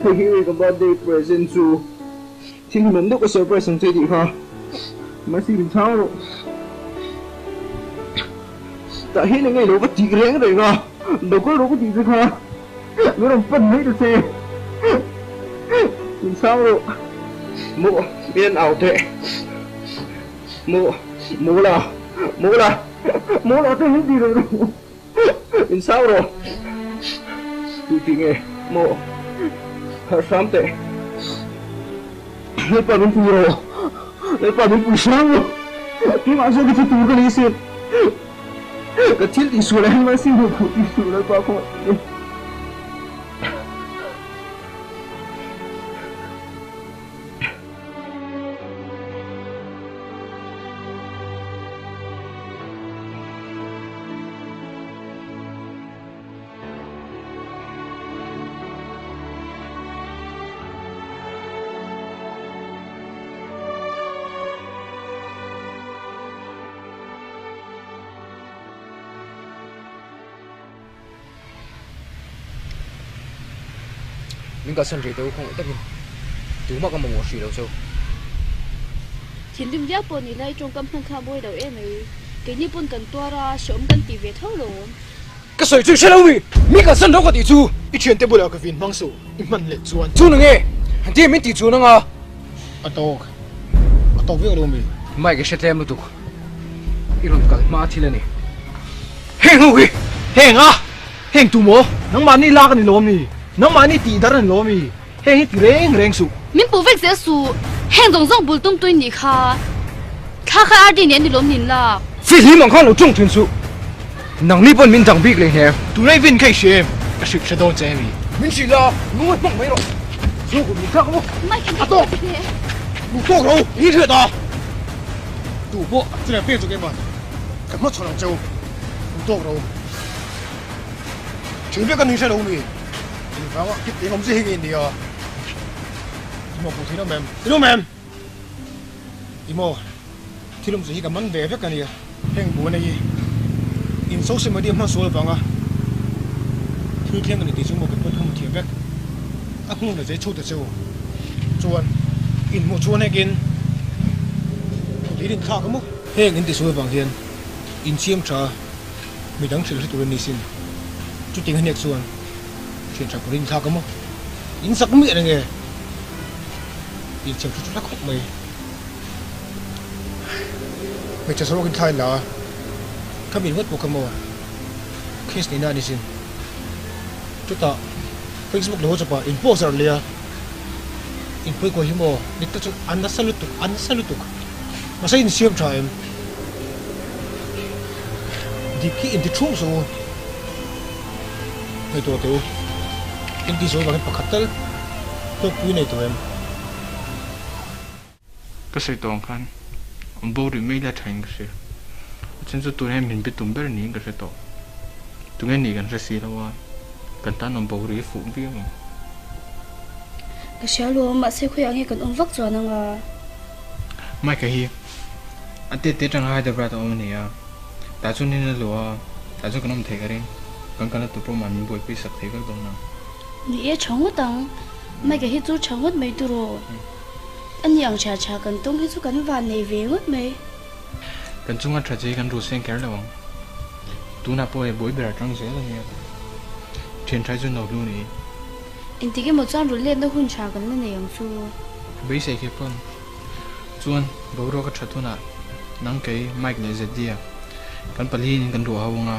Hei hi ka birthday present chu thil hlimawm deuh ka surprise ang che tih kha Mercy min chhang rawh Tah hian enge ilo va tih reng reng a lo kal rawh ka tih che kha Min rawn pan mai ta che. Min chhang rawh. Maw, min an au teh. Maw, Mawla, Mawla, Mawla te min ti reng rawh. Min chhang rawh. Tu ti nge, maw, harh hram teh. Lalpa min pui rawh. Lalpa min pui hram rawh. Keimah zawk hi chu tur ka ni sin. Ka thil tih sual ah hian mahse hmuh phuh tih suh Lalpa khaw Min kalsan rih teh u khawngaih takin tumah ka mamawh hrih lo cheu. Thinrim viau pawh ni lai tawngkam hman kha a mawi lo em mai. Keini pawn kan tuar a, hreawm kan tih ve tho lo. Ka sawi chu i hre lo mi? Mi kalsan ro ka tih chu. I thiante bulah ka vin hmang suh, i hman leh chuan. Chu nge? Engtin min tih chuan anga? A tawk. A tawk viau lo mi? Mike i hre tlem lutuk. I rawn kal hma thil a ni. Heng ho hi! Heng a! Heng tu maw? Nangmahni lak a ni lo mi? Nangmahni tih dar a ni lo mi? Heng hi ti reng reng suh. Min puh vek zel suh. Heng zawng zawng bul tum tuin nih kha. Thla kha RD nen ni lawm nin lak. Fihlim ang khan lo tawng thin suh. Nangni pawn min dang bik leh hnem. Tunai vin kha i hria em? Ka hrilh hre dawn che emi? Min hrilh la, nung a hmang mai rawh. Chu kut min thlak maw? Mike, A tawk! Duh tawk ro, i hriat a! Tu pawh chutiang pek chu keimah ka hmachhawn ang cheu, min tawk ro. Ṭhin vek a ni hre lo mi? Engvanga kip eng awm zia hi nge i nia? I maw pawh thei lo mem? Thei lo mem! I maw thil awm zia hi ka man ve vek a nia. Heng buaina hi in social media hman sual avanga thil thleng a ni tih chu maw kan pawn hmu thiam vek. A hmun la zai chho ta cheu chuan in hmuh chuan hekin thil in thlak a maw? Heng in tisual avang hian in siam tha midang hrilh hre tur an ni sin. Chutiang a hnek chuan thian tha kawr in thlak a maw? In zak miah reng e. In siam tha tha khawp mai. Hmeichhe saruakin thla in la a, ka mi ringawt pawh kha maw case neihna a ni sin. Chutah Facebook leh WhatsApp ah in post zarh leh a, in pawi kawi hi maw dik tak chuan a nasa lutuk, a nasa lutuk. Mahse in siam tha em? Dik hi inti thum suh u. Ngaihtuah teh u. Inti sawi vangin pakhat tal hlawkpui nei tawh em? Ka sawi tawh ang khan awm bo rih mai la thain ka hria. A then chu tunah hian min be tum ber niin ka hre tawh. Tunge nih kan hre si lo a, kan tan awm bo rih fuh viau ang. Ka hria lo, mahse khawiah nge kan awm vak chuan ang a? Mike-a hi a tet te atanga Hyderabad a awm a ni a, tah chuan in a luah a, tah chuan kan awm thei ka ring. Kan kalna tur pawh mah min buaipui sak thei vek dawn a. Ni e, tha ngawt ang. Mike-a hi chu tha ngawt mai tiraw? A ni ang tha tha kan tawng hi chu kan van nei ve ngawt mai. Kan chunga tha che hi kan ruh seng kher lo ang. Tunah pawh hei buai ber a tang zel a nia. Thian tha hi chu no hlu ni. Engtik emaw chuan rul letna hun tha kan la nei ang chu. Beisei khi pawn chuan boruak a that hunah nang kei Mike leh Zeddy-a kan palihin in kan ruah ho anga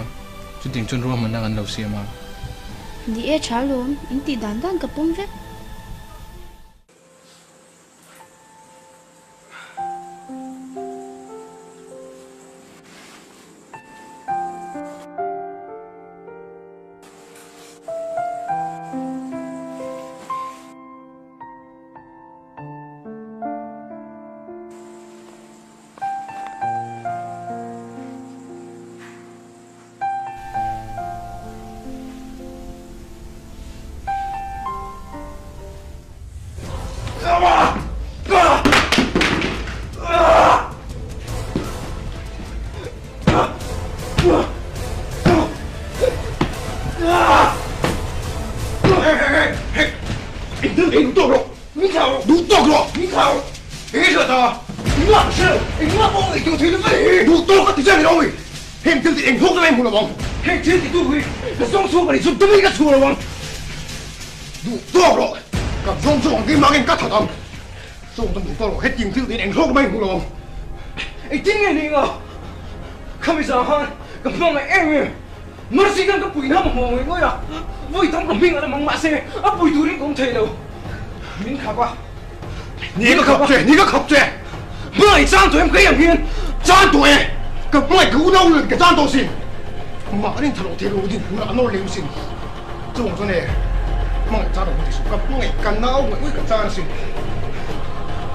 chutiang chuan ruahmanna kan lo siam a. Ni e tha lawm, in tih dan dan ka pawm vek. Heng thil tih eng hlawk na mai hmu lo ang. Heng thil tih tu hi ka zawng chhuak a nih chu dawmin ka chhuak lo ang. Duh tawk rawh, ka zawng chhuak ang keimah angin ka that ang. Zawng chu duh tawk rawh, hetiang thil tiin eng hlawk na mai hmu lo ang. Engtin nge ni nga? Khami zang khan ka hmangaih em em. Mercy khan ka puihna a mamawh ngawih ngawih a, vawi tam ka hming a la mang mahse a pui turin ka awm thei lo. Min khap a. Ni ka khap che, ni ka khap che. Hmangaih chang tawh em ka iang hian? Chang tawh e, ka hmangaih ka unau nen ka chang tawh sin. Mah rin tha lo thei lo din hmunah a nawr lem sin. Chuvang chuan e, hmangaih chang tawh hmu ti suh, ka hmangaih ka nau ngaih ngaih ka chang asin.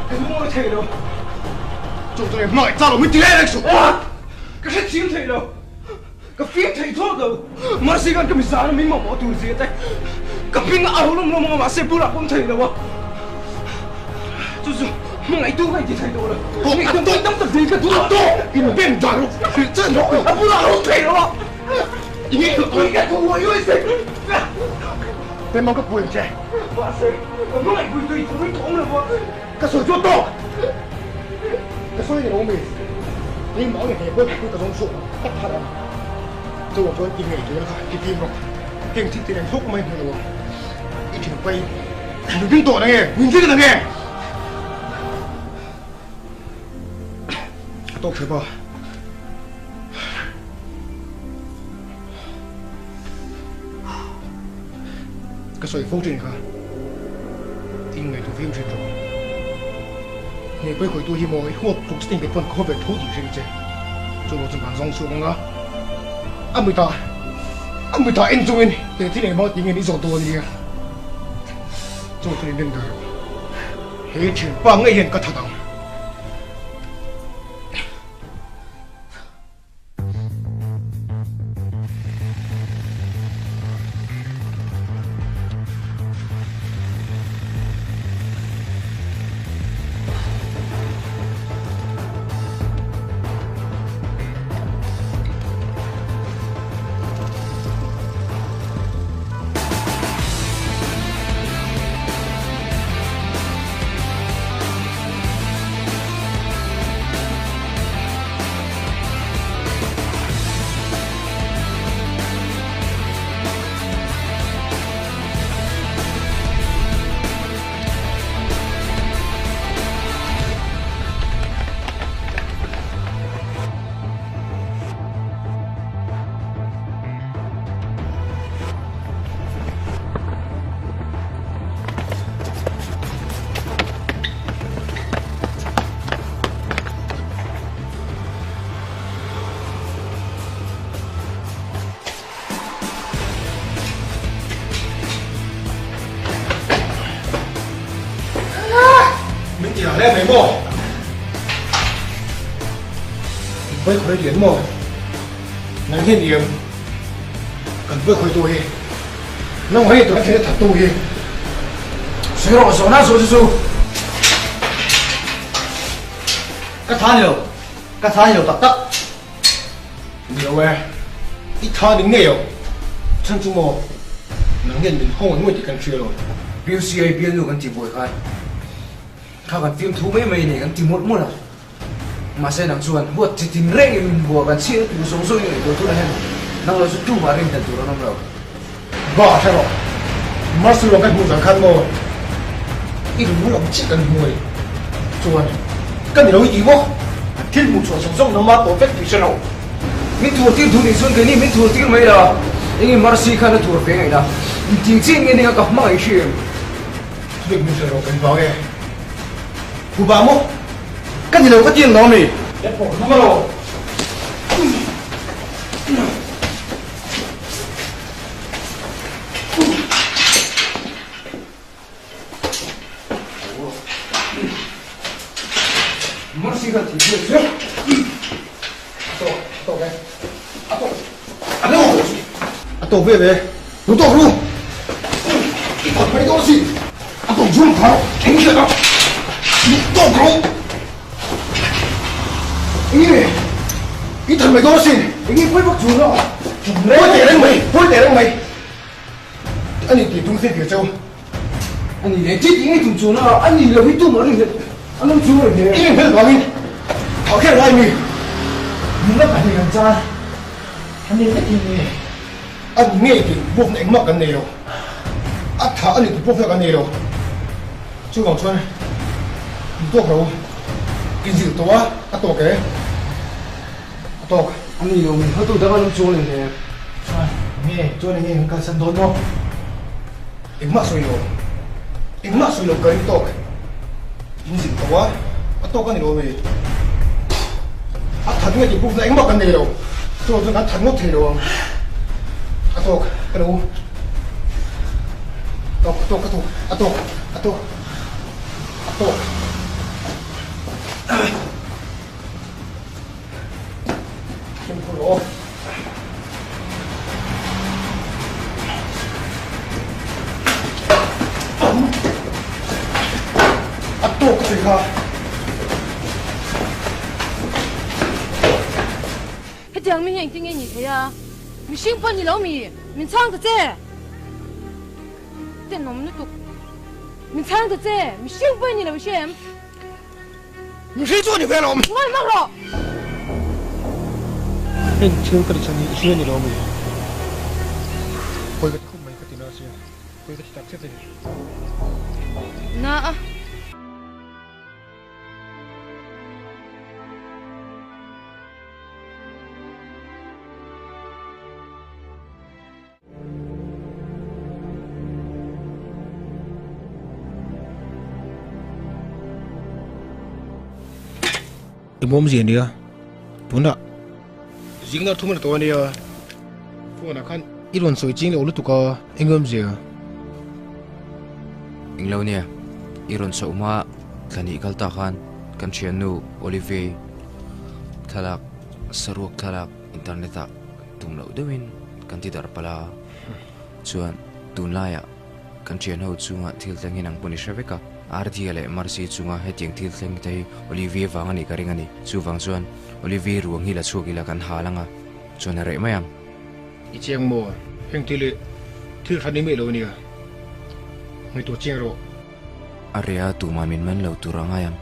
Ka hmangaih thei lo. Chuvang chuan e, hmangaih chang lo min ti reng reng suh. Ka hrethiam thei lo. Ka fim thei thlawt lo. Mercy khan ka mizana min mamawh tur zia te ka hming a au lawm lawm anga mahse bulah pawm thei lo a. Chu chu hmangaihtu ka inti thei tawh lo. Ngaihtuah tam tak dil ka duh a. In beng dan rawh, hrilh chen rawh. A bulah a awm thei lo a. Ngaihtuah ka duh uai uai se. Pemang ka pui ang che. Mahse ka hmangaih pui tui turin ka awm lo a. Ka sawi chu a tawk! Ka sawi ni lo mi? Keimah nge he bawlhhlawh hi ka zawng chhuak ang ka thar ang. Chuvang chuan i ngaihtuahna kha i fim rawh. Heng thil tireng hlawk mai hmu lo ang. I thin pai min ring tawh nange? Min ring nange? A tawk hrep a. Ka sawi fo thin kha i ngaihtuah viau thin rawh. Hne pawi khawihtu hi maw i huat tluk sting kei pawn ka haw ve tho tih hring che. Chu lo chu kan zawng chhuak ang a, a mitah a mitah en chungin he thil engmah ti nge ni zawh dawn nia. Chu chu in rin dar rawh. He thianpa ngei hian ka that ang. Hle mai maw? In pawi khawi lian maw? Nang hian i em? Kan pawi khawi tu hi. Nang hei tur thil that tu hi. Sawi rawh zawhna zawh chu chu. Ka tha ni lo. Ka tha ni lo tak tak. Ni lo e. I tha ning ngei lo. Chhan chu maw? Nang hian min hawng ngawih tih kan hria lo. PUCI bialnu kan tih buai khan kha kan fiamthu mai mai nei kan ti mawlh mawlh a. Mahse nang chuan huat chi tin rengin min hua kan chhiat na tur zawng zawng in ngaihtuah tunah hian nang lo chu tumah rin dan tur an awm lo. Ba hre rawh. Marcel ruang kan hmuh zan khan maw i rilru ang chiah kan hmu a ni. Chuan ka ni lo i ti maw? Thil hmuh chhuah zawng zawng nangmah tawh vek tih hre lo. Min thuar tir duh nih chuan keini min thuar tir mai la. Enge Marcy khan a thuar ve ngaih na? Intiang chiah nge nia ka hmangaih hrim. Thudik min hre rawh kan vang e. Huba maw? Ka ni lo ka ti ang lo ami? Ka thawk hnung alo. Mercy kha thi chu chu. Tawk, tawk e. A tawk. A tawk. A tawk ve ve. Lu tawk lu. I tawk mai dawn si. A tawk zum thar. Eng hriat a. Lu tawk ro. Eng I than mai dawn si. Eng i pawi bawk chu no. Pawi teh reng mai. Pawi teh reng mai. Ani tih tum se tir cheu. Ani leh chi tih ngei tum chu na ani lo hi tum a ring hlel an awm chu a ring hle. I ring hlel vangin thau kher lai mi. Nula pahnih kan char ani vek hi ni. A ni ngei tih bawkna engmah kan nei lo. A tha a ni tih bawkna kan nei lo. Chuvang chuan in tawk lo in zilh tawh a, a tawk e. A tawk. Ani lo min hotu dang an awm chuang leh hle. Chuan nge chuan enge kan kalsan dawn maw? Engmah sawi lo. Engmah sawi lo ka ring tawk. In zilh tawh a, a tawk a ni lo ami? A that nge tih proof na engmah kan nei lo. Chuan chuan kan that ngawt thei lo ang. A tawk ka lo. Tawk a tawk ka tawk a tawk a tawk a tawk. Fimkhur rawh. A tawk ka sawi kha. Hetiang mi hi engtin nge ni thei a? Mihring pawh ni lo mi? Min chhang ta che! Tenawm lutuk. Min chhang ta che! Mihring pawh ni lo i hria em? Mihring chu a ni ve alawm. Ngawi hmak rawh! Heng thil ka ti chhan hi i hria ni lo ami? Pawi ka ti khawp mai ka ti na sia, pawi ka ti tak zet a ni. Na a. I bawmzia nia tunah zingna thum a ni tawh a nia phone ah khan i rawn sawi ching lo lutuk a eng awmzia Englo nia i rawn chhoh hma thlahnih kal ta khan kan thiannu Olivier thlalak saruak thlalak internet ah Tum loh deuhin kan ti darh palh a, chuan tunlaiah kan thianho chunga thil thleng hi nang pawn i hre vek a, Ardhia leh Marcy chunga hetiang thil thleng te hi Olivia vang a nih ka ring a ni. Chuvang chuan Olivia ruang hi la chhuak ila kan hal ang a, chuan a reh mai ang. I chiang maw? Heng thil hi thil hran i meh lo ania, ngaihtuah chiang rawh. A reh a, tumah min man lo tur a ngai ang.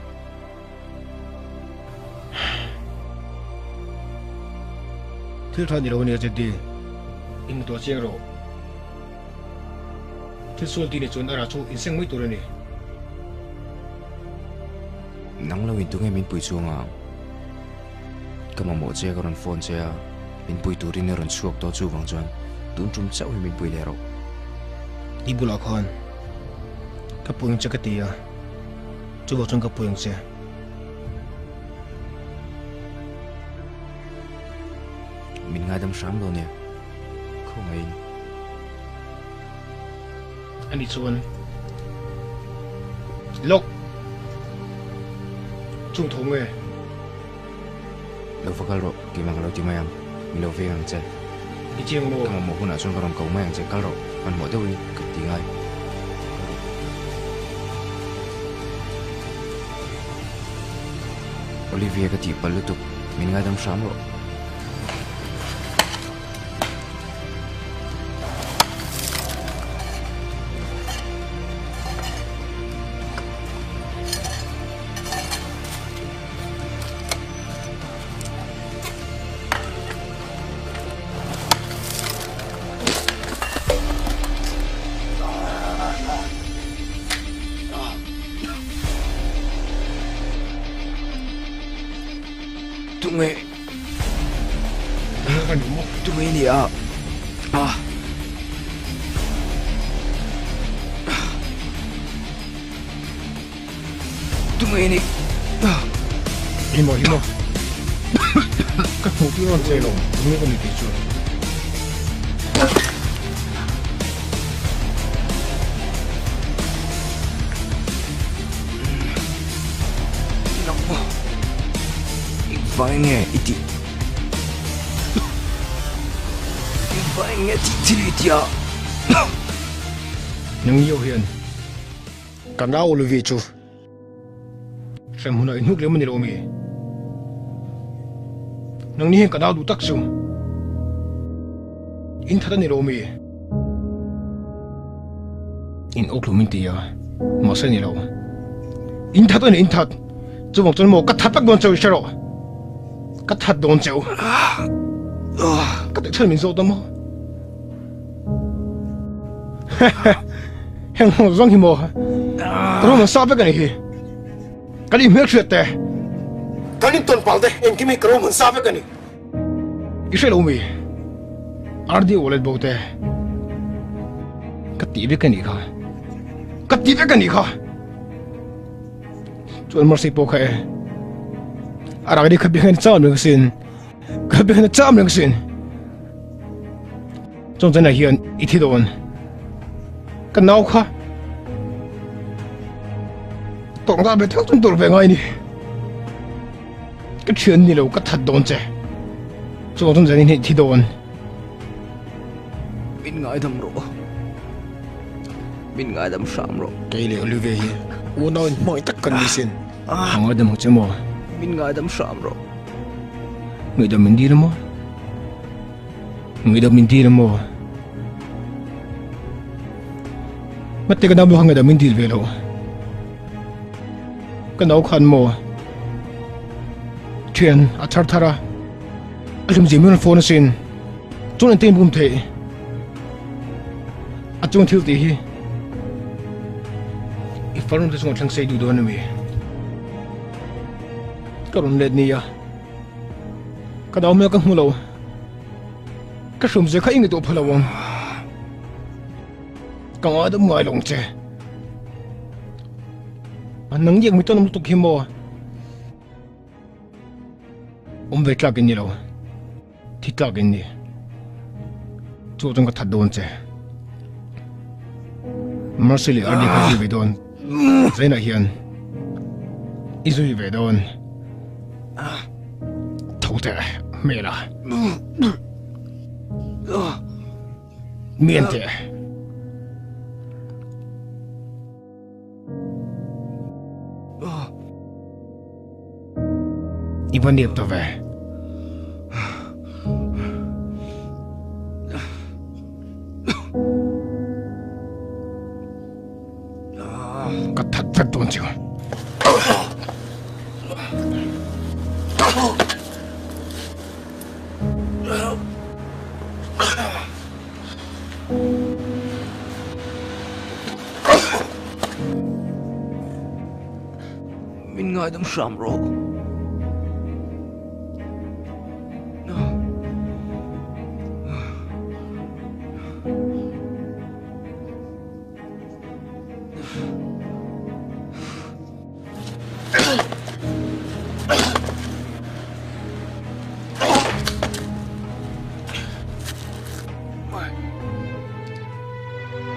Thil tha ni lo ania Jaddi, in hmu tawh chiang rawh. Thil sual ti ni chuan a rah chu in seng mai tur a ni. Nang lo in tunge min pui chuang ang? Ka mamawh che ka rawn phone che a, min pui turin i rawn chhuak tawh chuvang chuan tun tum chauh hi min pui leh rawh. I bulah khan ka pui ang che ka ti a. Chuvang chuan ka pui ang che. Min ngaidam hram lo nia. Khawngaihin. Ani chuan. Lawk. Chung tho nge? Lo va kal rawh, keimah ka lo ti mai ang. Min lo veng ang che. I chiang maw? Ka mamawh hunah chuan ka rawn ko mai ang che. Kal rawh, hmanhmawh deuhin ka ti ngai. Kal rawh. Olivia ka tihpalh lutuk, min ngaidam hram rawh. Tunge Tunge ni a ah Tunge ni Himo himo Ka hmuh tir rawn che lo tunge ka ni tih chu. Nangmaw engvang nge i tih engvang nge tih thil i tih a. Nang Neo hian ka nau Olivia chu hremhmunah i hnuk lem a ni lo mi? Nang ni hian ka nau duh tak chu in that a ni lo mi? In awk hlum in ti a, mahse ni lo. In that a ni, in that. Chuvang chuan maw ka that vek dawn cheu i hre rawh. Ka that dawn cheu. Ka tih chhan min zawt a maw? Heng ho zawng hi maw? Ka room an sa vek a ni hi. Kan inhmelhriat te, kan intawn pal te engkim hi ka room an sa vek a ni. I hre lo mi? RD wallet bo te ka tih vek a nih kha. Ka tih vek a nih kha. Chuan Mercy pawh kha e. A rak ni kha biakna cham reng sin. Kha biakna cham reng sin. Chuan chana hian i thi dawn. Ka nau kha tawng da be theuh chun tur ve ngai ni. Ka thian ni lo ka that dawn che. Chuan chun zanin hi thi dawn. Min ngaidam rawh. Min ngaidam hram rawh. Kei leh Olivia hi unau in hmangaih tak kan ni sin. Ka ngaidam ang che maw? Min ngaidam hram rawh. Ngaidam min dil maw? Ngaidam min dil maw? Mate ka nau kha ngaidam min dil ve lo. Ka nau khan maw? Thian a thar thar a. A hlim zia min rawn phone asin. Chuan engtin in bum theih? A chung thil tih hi i farnu te chungah thleng sei duh dawn ami? Ka rawn let nia. Ka dau hmel ka hmu lo. Ka hrum zia kha i ngaihtuah pha lo ang. Ka ngaidam ngai lo ang che. Nang ngiak mi tawn lutuk hi maw? Awm ve tlak in ni lo. Thi tlak in ni. Chu chuan ka that dawn che. Mercy leh Ardi kha zui ve dawn. Zainah hian i zui ve dawn. Tho teh hmela. Mi en teh. I va nep ta ve. Ka that vek dawn chu. Min ngaidam hram rawh.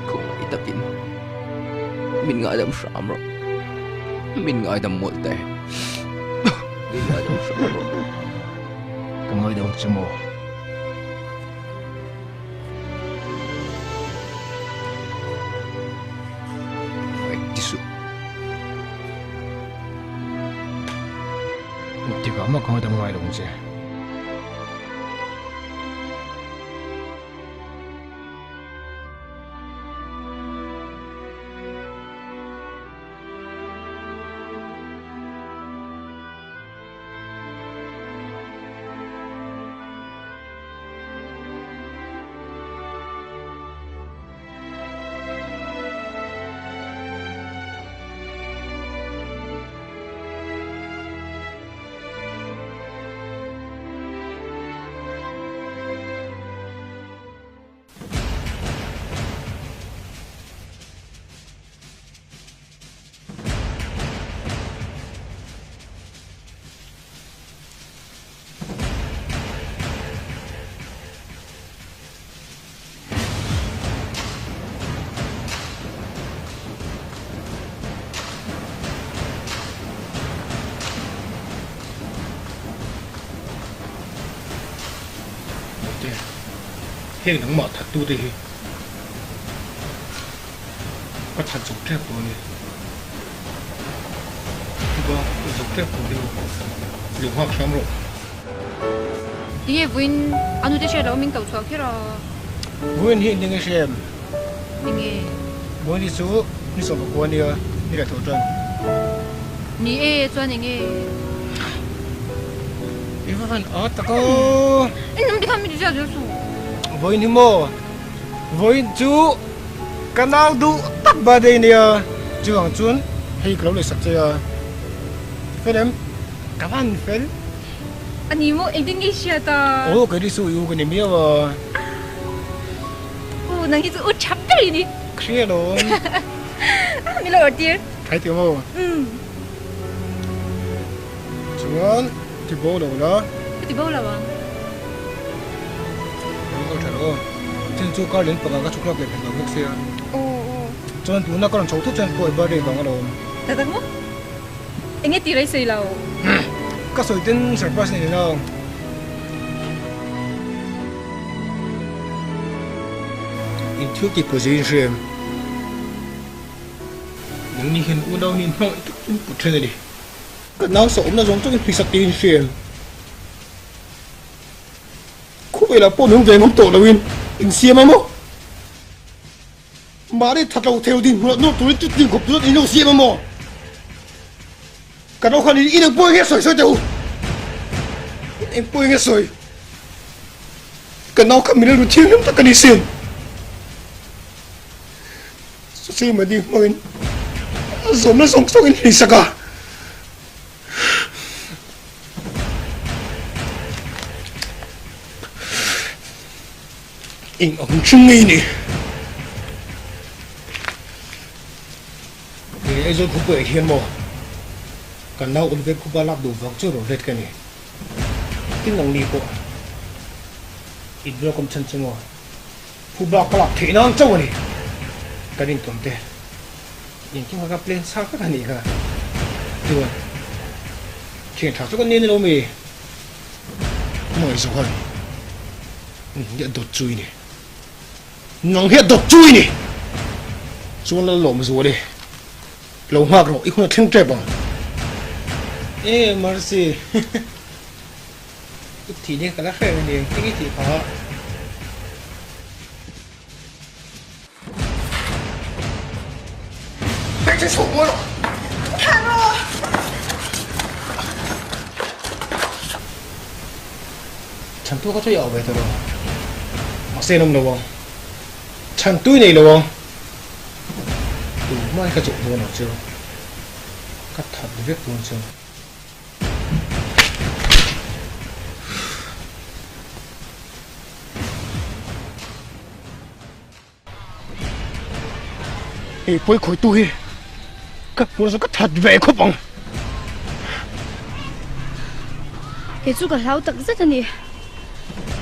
Khawngaih takin min ngaidam hram rawh. Min ngaidam mawlh teh. Min ngaidam hram rawh. Ka ngaidam che maw? Ti suh. Engtikah mah ka ngaidam ngai lo ang che. Mawte, heng nangmah thattute hi ka that zo tep tawh a ni. Chuba ka zo tep tawh ni aw, lo nghak hram rawh. Tinge vawiin a nute hriat loh min ko chhuah kher a? Vawiin hi engtinge hre em? Tinge? Vawiin hi chu ni sawmpakua nia, ni leh tho tan. Ni e, chuan enge? I va han a tak aw. Engam te khan mi ti ziah zel suh. Vawiin hi maw? Vawiin chu ka nau duh tak birthday nia, chuvang chuan hei ka lo leh sak che a. Fel em? Ka van fel. A ni maw? Engtin nge i hriat a? Aw kei ni chu i u ka ni miau a. U nang hi chu u tha ber i ni. Ka hria alawm. Mi lo awrh tir. Thai tih maw? Umm. Chuan ti bo lo la. Ka ti bo lo ang. Lo kal tha lo. Chin chu kar leng panga ka chhuk lak leh hmel lo bawk sia. Aw aw. Chuan tuna ka rawn chho thut chuan pawh i birthday vang alawm. Tak tak maw? Enge tih rei sawi lo? Ka sawi ten surprise nei lo. In thil tih pawh zir in hria em? Nangni hian unau nih hmangaih tak in put then a ni. Ka nau sa awmna zawng zawngin hmihsak tih in hria em? Khawvelah pawh nung ve ngam tawh loin in siam a maw? Mahni that lo theu din hmunah nawr turin chutting khawp turin in lo siam a maw? Ka nau khan in eng pawh enge sawi sawi teh u? In eng pawh enge sawi? Ka nau kha min rilru thianghlim tak ka ni sin. Chuchu mahni hmangin a zawmna zawng zawngin hmihsak a. Eng ang hring ngei ni. He Aizawl khawpuiah hian maw kan nau Oliver khupa lak duh vang chu rawn let ka ni. Tin ang ni pawh in welcome chhan chu maw phuba ka lak theih nan chauh a ni. Kan intawn te engkim kha ka plan sa vek a nih kha. Chuan thian tha chu kan ni a ni lo mi. Hmangaih zawk a ni. Nang hi a dawt chu i ni. Nang hi a dawt chu i ni. Chuan lal lawm zual i. Lo nghak rawh, i hun a thleng tep ang. E Mercy. I thih ni ka la hre reng ni, engtin i tih phah a? Hei chhuak mawi rawh. Thlah rawh. Chhantu ka chu i au ve ta rawh. Mahse an awm lo ang. Chhantu i nei lo ang. Tumah hi ka chawh dawn ang chu. Ka that vek dawn chu. Hei pawi khawitu hi ka hmuh chu ka that ve khawp ang. Kei chu ka hlau tak zet a ni.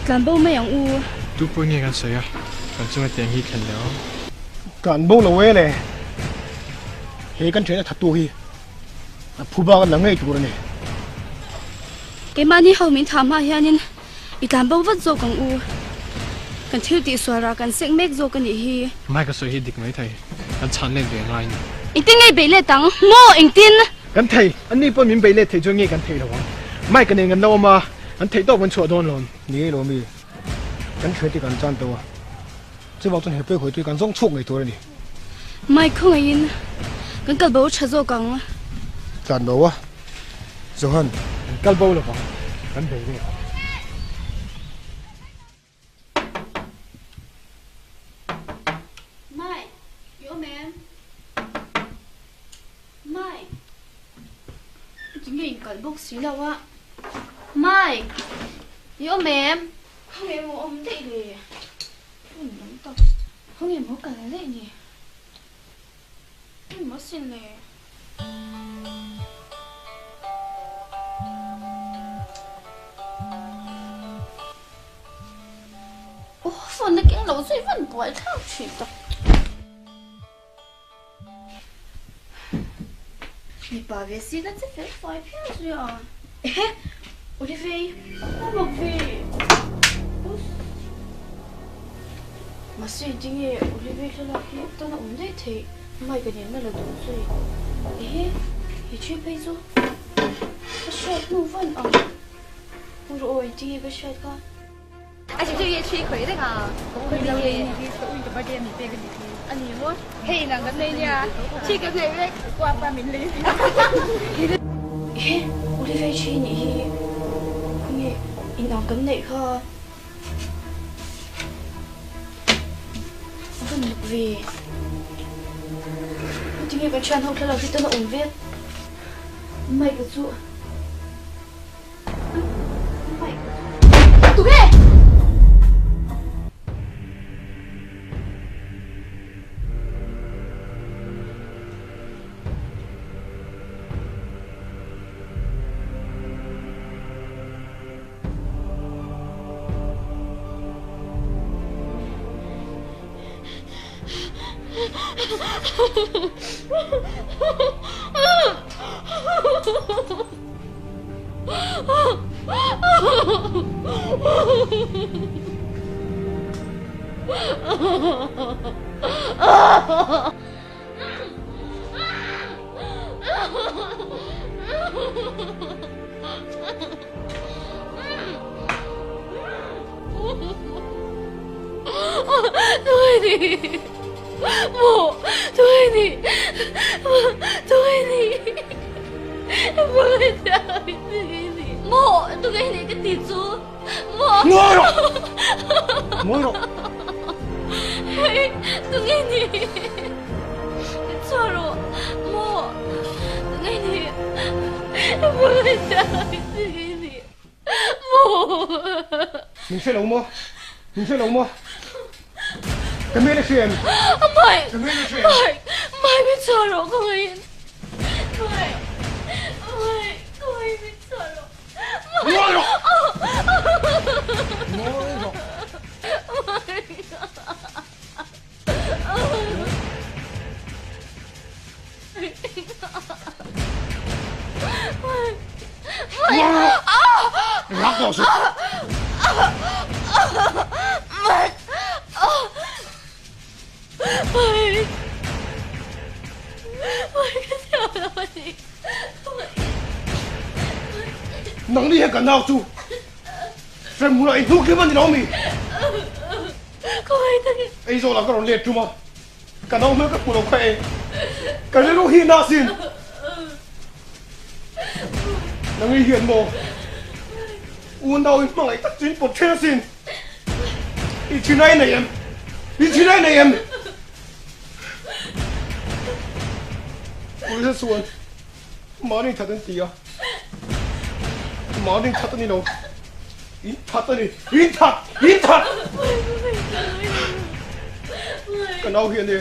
Tlan bo mai ang u. Tu pawi nge kan sawi a, kan chunga tiang hi thlen leh ang. Tlan bo lo e le. Hei kan thian a thattu hi a phu bak a la ngei tur a ni. Keimahni ho min thah hma hianin i tlan bo vat zawk ang u. Kan thil tih sualrah kan sek mek zawk a nih hi. Mike a sawi hi dik mai thei. Kan chhan let ve ngai ni. Engtin nge i beih let ang? Maw? Engtin? Kan thei. Ani pawh min beih let thei chuan nge kan thei lo ang? Mike a nen kan lo awm a, kan theih tawk kan chhuah dawn lo. Ni ngei lo mi. Kan thian te kan chan tawh a. Chuvang chuan he pawi khawi tui kan zawng chhuak ngei tur a ni. Mike khawngaihin kan kal bo tha zawk ang. Tlan bo a, Johan. Kan kal bo lovang, kan bei let ang. Mike, i awm em? Mike, tinge in kalh bawk si lo a? Mike, i awm em? Khawnge maw awm daih le? Hun dang tak. Khawnge maw kal daih ni? Hun maw sin le? Aw phone na keng lo zui van buai thlak thin tak. Mipa ve si ka che fel fai phian zui a. Ehe! Olivei, a mak ve. Uss. Mahse tinge Olivei thlalak hi tan a awm daih theih? Mike a nen a la duh zui. Ehe! He thi phei chu ka hriat hnu van ang. Ur aw engtinge ka hriat kha? Ehe, Oliver thi nih hi khawnge in ang kan neih kha a va nuk ve. Tinge kan thian ho thlalak hi tan a awm vek. Mike-a chu. Min hre lo maw? Min hre lo maw? Ka hmel a hria em? Mike! Ka hmel a hria em? Mike! Mike min chhuah rawh ka ngaiin. Mike! Mike! Ka ngaiin min chhuah rawh. Mike! Ngawi rawh! Ngawi rawh! Mike! Rak tawh suh! Nangni hian ka nau chu hremhmunah i hnuk hlim a ni lo mi? Aizawl ah ka rawn let tum a, ka nau hmel ka hmu lo kha e, ka rilru hi na sin. Nangni hian maw unau in hmangaih tak chu in pawt then asin. I thin ai nei em? I thin ai nei em? Puisa chuan mahni that an ti a, mahni that a ni lo. In that a ni, in that, in that! Ka nau hian e,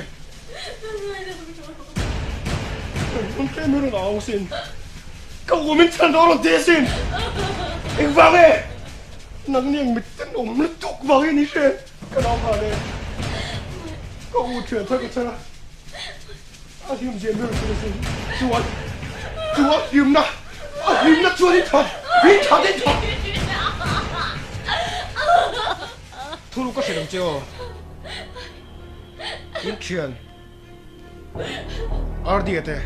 kan hmun tlem hi rawn au sin, ka u min chhan dawn rawn ti asin, engvang e, nangni ang mit tenawm lutuk vang hi ni hre, ka nau khan e, ka u thian thar ka chhan a, a hlim zia ber chu asin, chuan, chuan hlimna, a hlimna chuan in that. Min that in that! Thuru ka hre lo che aw. In thian RD-a te,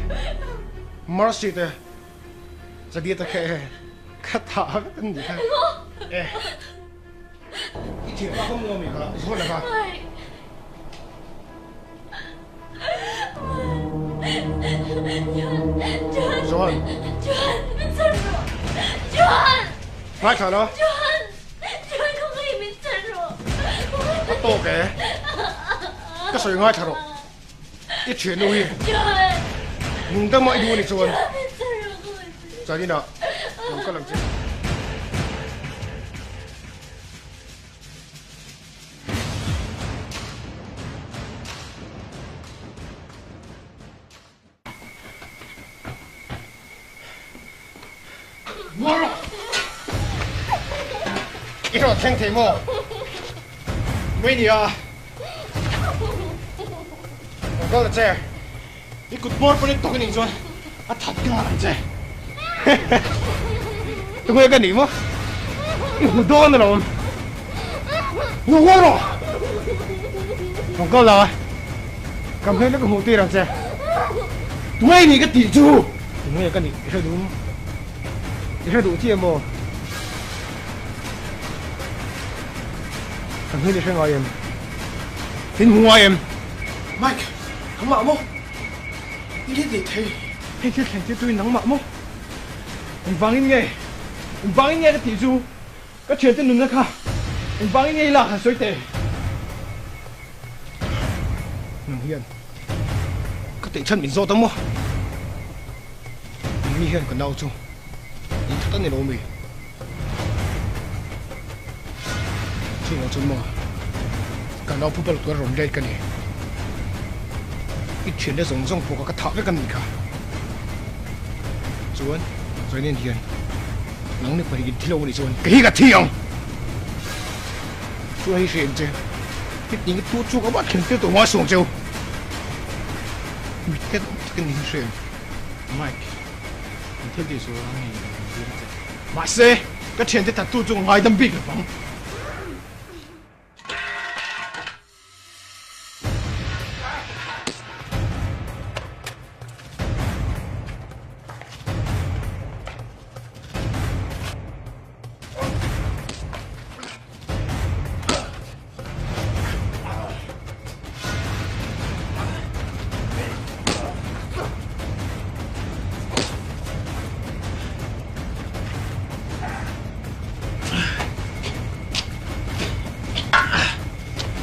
Mercy te, Zadia te kha e ka tha vek an ni kha. E i thian pa kawng nuam i kha zawn la kha. Johan. Ngaithla la. A tawk e. Ka sawi ngaithla rawh. I thiannu hi nung dama i duh a ni chuan zaninah lo kal ang che. I rawn thleng thei maw? Mai nia. Rawn kal ta che. I kut bawr pawn i tawk anih chuan a that nghal ang che. Tunge ka nih maw? I hmu dawn alawm. Hmu nghal rawh. Rawn kal la, ka hmel ka hmuh tir ang che. Tunge i nih ka tih chu? Tunge ka nih i hre duh? I hre duh chiah maw? Ka hmel i hre ngai em? Min hmu ngai em? Mike, nangmah maw? I let leh thei. Hei thil thleng tir tuin nangmah maw? Engvangin nge? Engvangin nge ka tih chu? Ka thiante nunna kha engvangin nge i lak han sawi teh? Nang hian ka tih chhan min zawt ang maw? Nangni hian ka nau chu in that a ni lo mi? Chuvang chuan maw ka nau phupa lutuk a rawn let ka ni. I thiante zawng zawng pawh kha ka thah vek a nih kha. Chuan Zainen hian nang ni pahnih in thi lo a nih chuan kei hi ka thi ang. Chuan hei hre ang che, hetiang hi tu chu ka va thleng tir tawh ngai suang cheu. Mi te awm takin ni hi hre ang. Mike, in thil tih sual ang ngei ka rawn tir a che. Mahse, ka thiante tattoo chu ka ngaidam bik lo vang.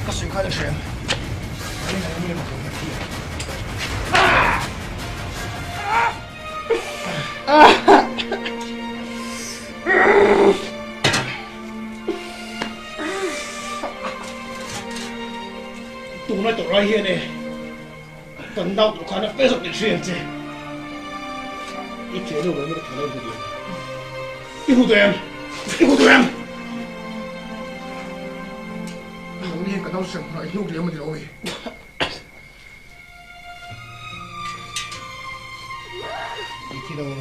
Ka sawi khan a hrem. Tuna tawh lai hian e kan nau tawh khan a fe zawk tih hria ang che. I thian lo em ka thian lo hmu duh em? I hmu duh em? I hmu duh em? Nang hi ka nau sem hna i hnuk liam a ni lo mi. I thi dawn.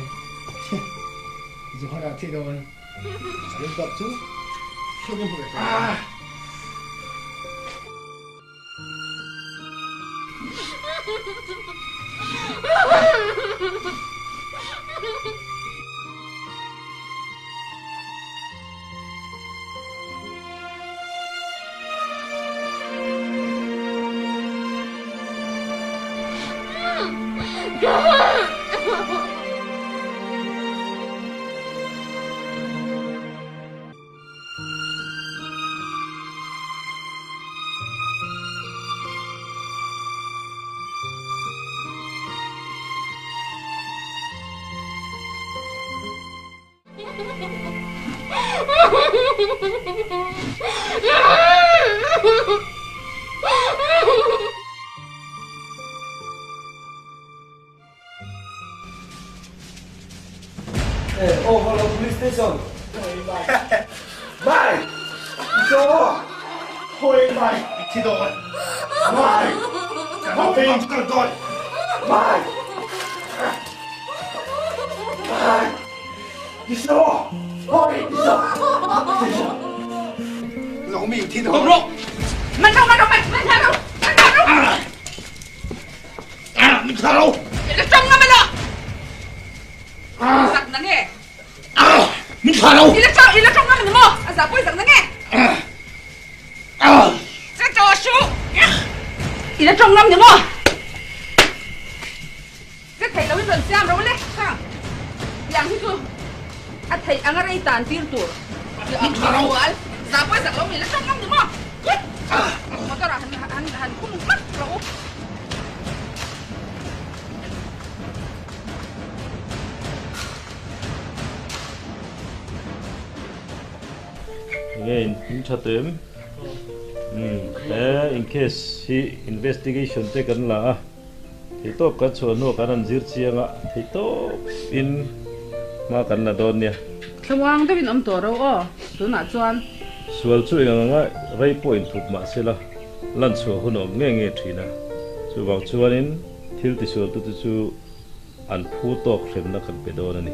Johana thi dawn. Salim bak chu. Thuk in hmu ve tawh. Oh, police station. Mai! Zo! Hoi mai! Thi dawn! Mai! Ka hau phei chu ka rawn dawn! Mai! Mai! Iso! 老命听到。慢点，慢点，慢慢点，慢点。啊！你看喽。你中了没了？啊！能嘅。啊！你看喽。你来中，你来中了没么？啊，咋会怎能嘅？啊！这招数，你来中了没么？这睇到一阵香肉咧，看，两只。A thei anga rei tan tir tur. Za pawh zak lo mi la tang ngam ni maw? Motor ah han han han khum hmak rawh u. Nge in tha tem? Umm he in case hi investigation te kan la a. Theihtawp kan chhuah hnuah kan han zir chiang a, theihtawp in hma kan la dawn nia. Thlamuang deuhin awm tawh ro aw, tunah chuan. Sual chu eng anga rei pawh inthup mah sela, lan chhuah hun a awm nge nge thin a. Chuvang chuanin thil tisualtute chu an phu tawk hremna kan pe dawn a ni.